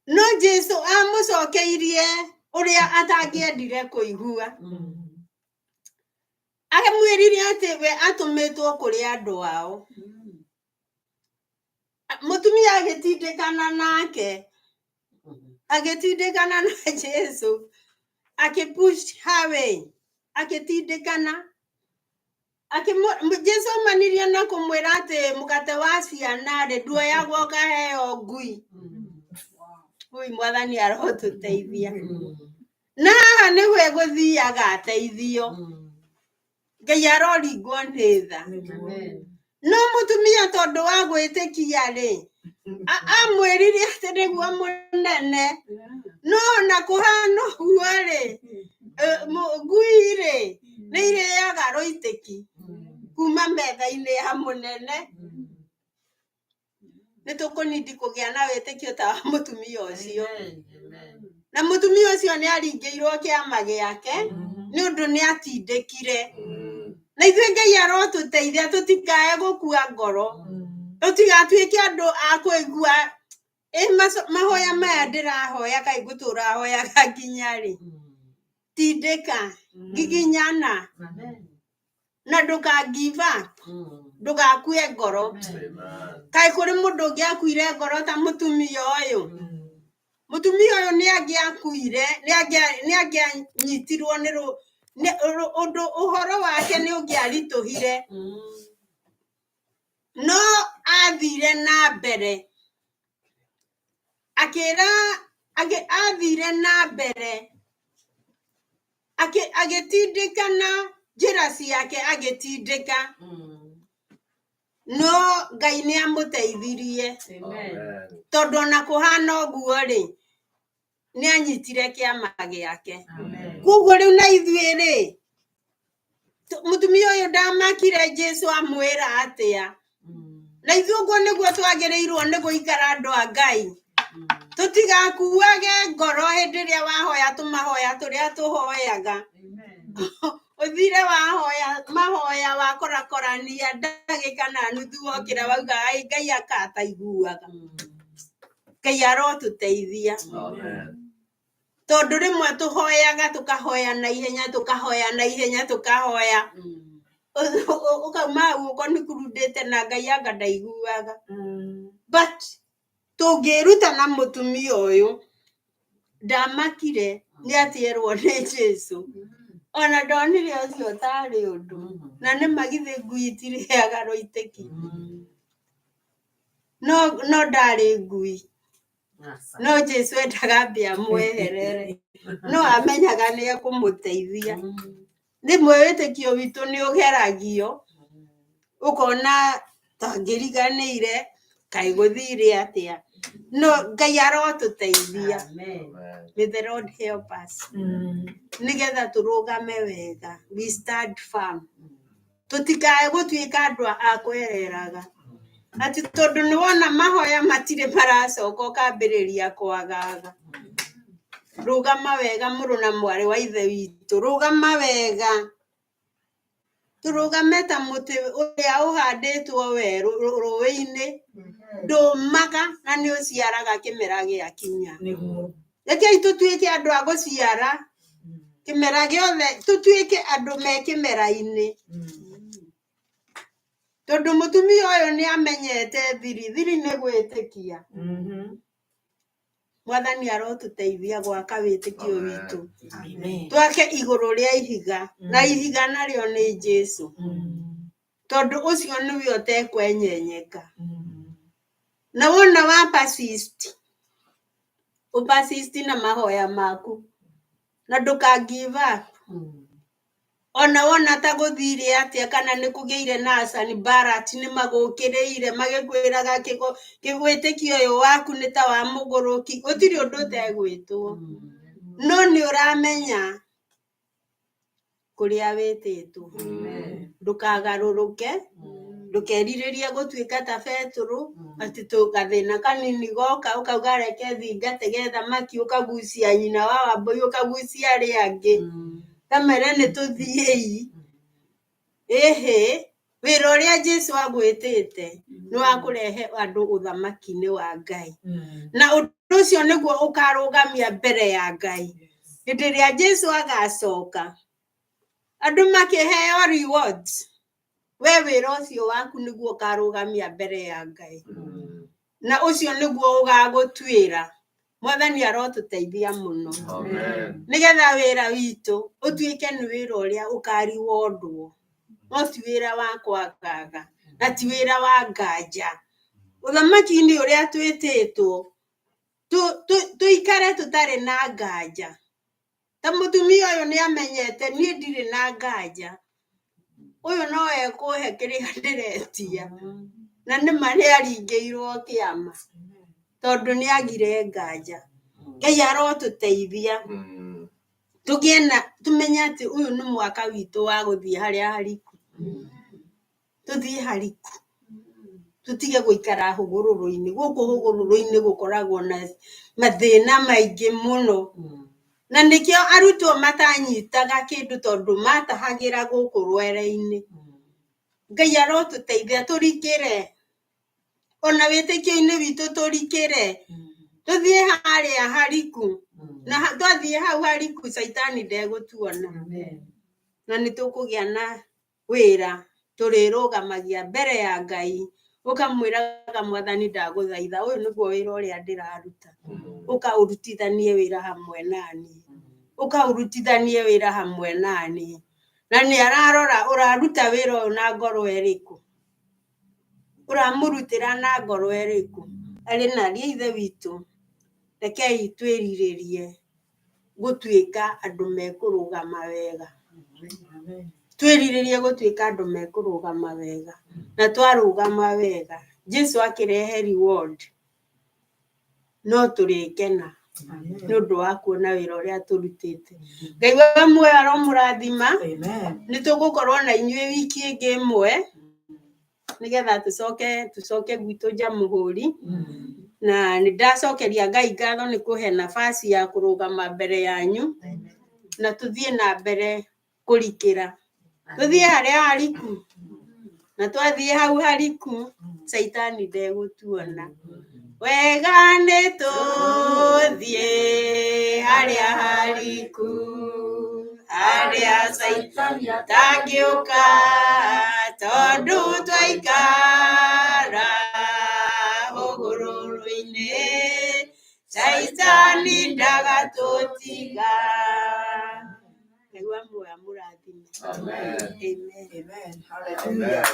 No Jesu amũcokeirie ũrĩa atangĩendire kũigua. Amwĩrire atĩ we atũmĩtwo kũrĩ andũ ao. Mũtumia agĩtindĩkana nake, agĩtindĩkana na Jesu, akĩ push her way, agĩtindĩkana. Jesu amanirie na kũmwĩra atĩ mũgate wa ciana rĩ nduoyagwo ũkaheo ngui. Ui, mwathani arotũteithia. Na haha nĩguo egũthiaga ateithio. Ngai aroringwo nĩ tha. No mũtumia tondũ wa gwĩtĩkia rĩ, amwĩrire atĩ nĩguo mũnene. No ona kũhana ũguo rĩ, ngui rĩ, nĩ irĩaga rũitĩki kuma metha-inĩ ya mũnene. Nĩ tũkũnindi kũgĩa na wĩtĩkio ta wa mũtumia ũcio. Na mũtumia ũcio nĩ aringĩirwo kĩama gĩake nĩ ũndũ nĩ atindĩkire. Na ithuĩ Ngai arotũteithia tũtikae gũkua ngoro, tũtigatuĩke andũ a kũigua ĩ mahoya maya ndĩrahoya kaĩ ngũtũra hoyaga nginya rĩ. Tindĩka, giginyana na ndũka give up, ndũgakue ngoro. Kaĩ kũrĩ mũndũ ũngĩakuire ngoro ta mũtumia ũyũ? Mũtumia ũyũ nĩ angĩakuire, nĩ angĩanyitirwo nĩ ũndũ, ũhoro wake nĩ ũngĩaritũhire. No athire na mbere, akĩra athire na mbere agĩtindĩkana njĩra ciake agĩtindĩka. No Ngai nĩ amũteithirie tondũ ona kũhana ũguo rĩ, nĩ anyitire kĩama gĩake. Koguo rĩu na ithuĩ rĩ, mũtumia ũyũ ndamakire Jesu amwĩra atĩa. Na ithuĩ ũguo nĩguo twagĩrĩirwo nĩ gũikara andũ a Ngai. Tũtigakuage ngoro hĩndĩ ĩrĩa wahoya tũmahoya tũrĩa tũhoyaga. Ũthire wahoya mahoya wakorakorania ndagĩka na nuthu wokĩra wauga ai Ngai akataiguaga. Ngai arotũteithia. Tondũ rĩmwe tũhoyaga tũkahoya na ihenya, tũkahoya na ihenya, tũkahoya. Ũkauma hau ũkonikurudĩte na Ngai anga ndaiguaga. But tũngĩĩruta na mũtumia ũyũ, ndamakire nĩ atĩ erwo nĩ Jesu. Ona ndonire ũcio tarĩ ũndũ. Na nĩ ma githĩ ngui itirĩaga rũitĩki. No no ndarĩ ngui. No Jesu endaga ambe amweherere. No amenyaga nĩ ekũmũteithia. Rĩmwe wĩtĩkio witũ nĩ ũgeragio, ũkona ta ngĩriganĩire, kaĩ gũthire atĩa. No Ngai arotũteithia. May the Lord help us. Nĩgetha tũrũgame wega. We stand firm. Tũtikae gũtuĩka andũ a kwereraga. Atĩ tondũ nĩ wona mahoya matirĩ maracoka ũkambĩrĩria kwagaga. Rũgama wega mũrũ na mwarĩ wa ithe witũ. Rũgama wega. Tũrũgame ta mũtĩ ũrĩa ũhandĩtwo werũ rũĩ-inĩ. Ndũmaga na nĩ ũciaraga kĩmera gĩakinya. Rekei tũtuĩke andũ a gũciara kĩmera gĩothe, tũtuĩke andũ me kĩmera-inĩ. Tondũ mũtumia ũyũ nĩ amenyete thiri, thiri nĩ gwĩtĩkia. Mwathani arotũteithia gwaka wĩtĩkio witũ. Twake igũrũ rĩa ihiga, na ihiga narĩo nĩ Jesu. Tondũ ũcio nĩwe ũtekwenyenyeka. Na wona wa persist, ũ persist na mahoya maku, na ndũka give up. Ona wona ta gũthire atĩa kana nĩ kũgĩire na Sanballat nĩ magũkĩrĩire magĩkwĩraga wĩtĩkio ũyũ waku nĩ ta wa mũgũrũki, gũtirĩ ũndũ ũtegwĩtwo. No nĩ ũramenya kũrĩa wĩtĩtwo. Ndũkagarũrũke. Ndũkerirĩrie gũtuĩka ta Betũrũ atĩ tũgathĩna kanini goka ũkauga reke thiĩ ngatege thamaki, ũkagucia nyina wa Wambũi, ũkagucia arĩa angĩ, kamere nĩ tũthiĩi. Ĩhĩ, wĩra ũrĩa Jesũ agwĩtĩte nĩ wa kũrehe andũ ũthamaki-inĩ wa Ngai, na ũndũ ũcio nĩguo ũkarũgamia mbere ya Ngai hĩndĩ ĩrĩa Jesũ agacoka, andũ makĩheo rewards. We wĩra ũcio waku nĩguo ũkarũgamia mbere ya Ngai, na ũcio nĩguo ũgagũtuĩra. Mwathani arotũteithia mũno nĩgetha wĩra witũ ũtuĩke nĩ wĩra ũrĩa ũkariwondwo, no ti wĩra wa kwagaga na ti wĩra wa nganja. Ũthamaki-inĩ ũrĩa twĩtĩtwo tũikare tũtarĩ na nganja. Ta mũtumia ũyũ nĩ amenyete niĩ ndirĩ na nganja, ũyũ no ekũhe kĩrĩa ndĩretia, na nĩma nĩ aringĩirwo kĩama tondũ nĩ agire nganja. Ngai arotũteithia tũgĩe na tũmenye atĩ ũyũ nĩ mwaka witũ wa gũthiĩ harĩa hariku, tũthiĩ hariku, tũtige gũikara hũgũrũrũ-inĩ. Gũkũ hũgũrũrũ-inĩ gũkoragwo na mathĩna maingĩ mũno, na nĩkĩo arutwo matanyitaga kĩndũ tondũ matahagĩra gũkũ rwere-inĩ. Ngai arotũteithia tũrikĩre ona wĩtĩkio-inĩ witũ, tũrikĩre tũthiĩ harĩa hariku, na twathiĩ hau hariku caitani ndegũtuona, na nĩ tũkũgĩa na wĩra tũrĩrũgamagia mbere ya Ngai, ũkamwĩraga Mwathani ndagũthaitha, ũyũ nĩguo wĩra ũrĩa ndĩraruta, ũkaũrutithanie wĩra hamwe naniĩ, ũkaũrutithanie wĩra hamwe naniĩ. Na nĩ ararora ũraruta wĩra ũyũ na ngoro ĩrĩkũ, ũramũrutĩra na ngoro ĩrĩkũ. Arĩ na ariũ a Ithe witũ, rekei twĩrirĩrie gũtuĩka andũ mekũrũgama wega, twĩrirĩrie gũtuĩka andũ mekũrũgama wega, na twarũgama wega Jesu akĩrehe reward no tũrĩkena nĩ ũndũ wa kuona wĩra ũrĩa tũrutĩte. Ngai wa muoyo aromũrathima. Nĩ tũgũkorwo na inyuĩ wiki ĩngĩ ĩmwe nĩgetha tũcoke gwitũ Jamhuri, na nĩ ndacokeria Ngai ngatho nĩ kũhe nafasi ya kũrũgama mbere yanyu, na tũthiĩ na mbere kũrikĩra, tũthiĩ harĩa hariku, na twathiĩ hau hariku caitani ndegũtuona. Wega nĩ tũthiĩ harĩa hariku, harĩa caitani atangĩũka, tondũ twaikara hũgũrũrũ-inĩ caitani ndagatũtiga. Ngai wa muoyo amũrathime. Amen. Amen. Amen. Hallelujah.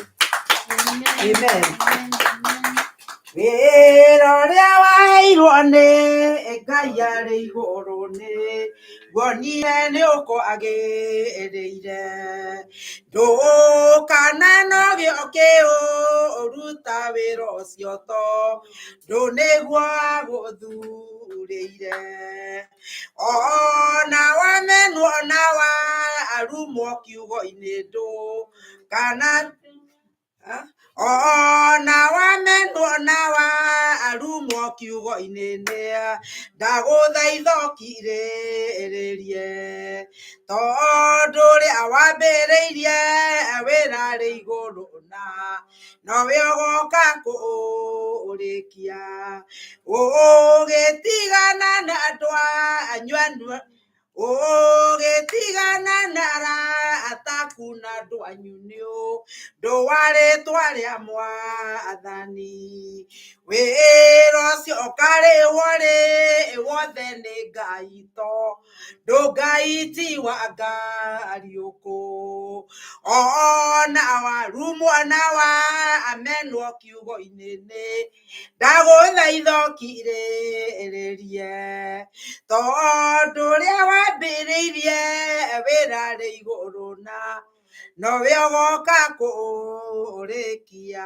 Amen. Wĩra ũrĩa waheirwo nĩ Ngai arĩ igũrũ nĩ nguonire nĩ ũkwagĩrĩire, ndũkananogio ũkĩũruta wĩra ũcio tondũ nĩguo agũthurĩire. Ona wamenwo na warumwo kiugo-inĩ ndũkana ona wamenwo na warumwo kiugo-inĩ nĩ ndagũthaitha ũkirĩrĩrie, tondũ ũrĩa wambĩrĩirie wĩra arĩ igũrũ na nowe ũgoka kũũrĩkia. Ũgĩtigana na andũ anyu ũgĩtigana na arata aku na andũ anyu nĩ ũndũ wa rĩtwa rĩa Mwathani. Wĩra ũcio ũkarĩhwo rĩ wothe nĩ Ngai tondũ Ngai ti wa ngariũkũ. Ona warumwo na wamenwo kiugo-inĩ nĩ ndagũthaitha ũkirĩrĩrie, tondũ ũrĩa wambĩrĩirie wĩra arĩ igũrũ na nowe ũgoka kũũrĩkia.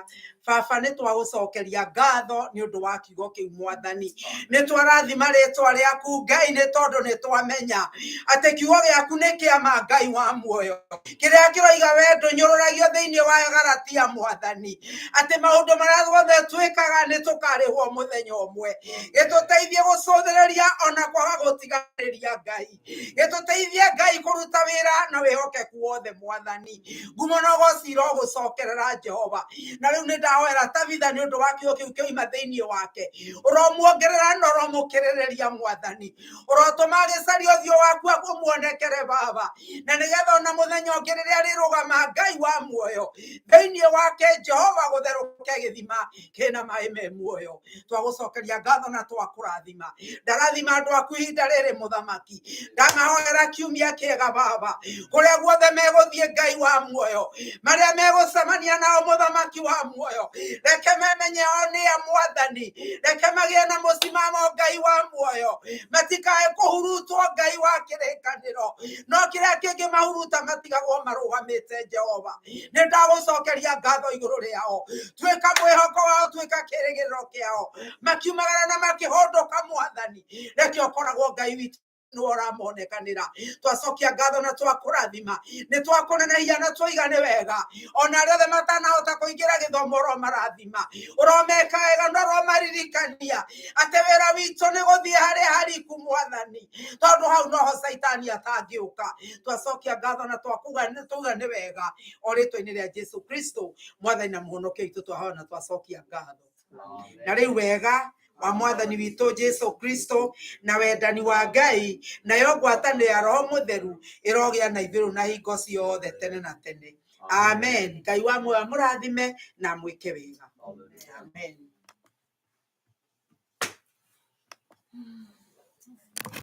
Baba nĩ twagũcokeria ngatho nĩ ũndũ wa kiugo kĩu mwathani. Nĩ twarathima rĩtwa rĩaku Ngai nĩ tondũ nĩ twamenya atĩ kiugo gĩaku nĩ kĩama Ngai wa muoyo. Kĩrĩa kĩroiga we ndũnyũrũragio thĩinĩ wa Galatia mwathani, atĩ maũndũ marĩa mothe twĩkaga nĩ tũkarĩhwo mũthenya ũmwe. Gĩtũteithie gũcũthĩrĩria ona kwaga gũtiganĩria Ngai. Gĩtũteithie Ngai kũruta wĩra na wĩhokeku wothe mwathani. Ngumo na ũgoci irogũcokerera Jehova. Na rĩu nĩ ndahoera Tabitha nĩ ũndũ wa kiugo kĩu kĩoima thĩinĩ wake. Ũromuongerera na ũromũkĩrĩrĩria mwathani. Ũrotũma agĩcaria ũthiũ waku ũmuonekere Baba. Na nĩgetha ona mũthenya ũngĩ rĩrĩa arĩrũgama Ngai wa muoyo thĩinĩ wake Jehova gũtherũke gĩthima kĩna maĩ me muoyo. Twagũcokeria ngatho na twakũrathima. Ndarathima andũ aku ihinda rĩrĩ mũthamaki. Ndamahoera kiumia kĩega Baba. Kũrĩa guothe megũthiĩ Ngai wa muoyo, marĩa megũcemania nao mũthamaki wa muoyo, reke memenye o nĩ a mwathani. Reke magĩe na mũcimamo Ngai wa muoyo, matikae kũhurutwo Ngai wa kĩrĩkanĩro, no kĩrĩa kĩngĩ mahuruta matigagwo marũgamĩte Jehova. Nĩ ndagũcokeria ngatho igũrũ rĩao. Tuĩka mwĩhoko wao, tuĩka kĩrĩgĩrĩro kĩao, makiumagara na makĩhũndũka mwathani. Reke ũkoragwo Ngai witũ nĩwe ũramonekanĩra. Twacokia ngatho na twakũrathima, nĩ twakũnenehia na twaiga nĩ wega. Ona arĩa othe matanahota kũingĩra gĩthomo ũromarathima, ũromeka wega na ũromaririkania atĩ wĩra witũ nĩ gũthiĩ harĩa hariku mwathani, tondũ hau noho caitani atangĩũka. Twacokia ngatho na twauga nĩ wega, o rĩtwa-inĩ rĩa Jesu Kristo mwathani na mũhonokia witũ twahoya na twacokia ngatho. Na rĩu wega wa mwathani witũ Jesu Kristo na wendani wa Ngai nayo ngwatanĩro ya Roho Mũtheru ĩrogĩa na ithuĩ rĩu na hingo ciothe tene na tene. Amen. Ngai wa muoyo amũrathime na amwĩke wega. Amen.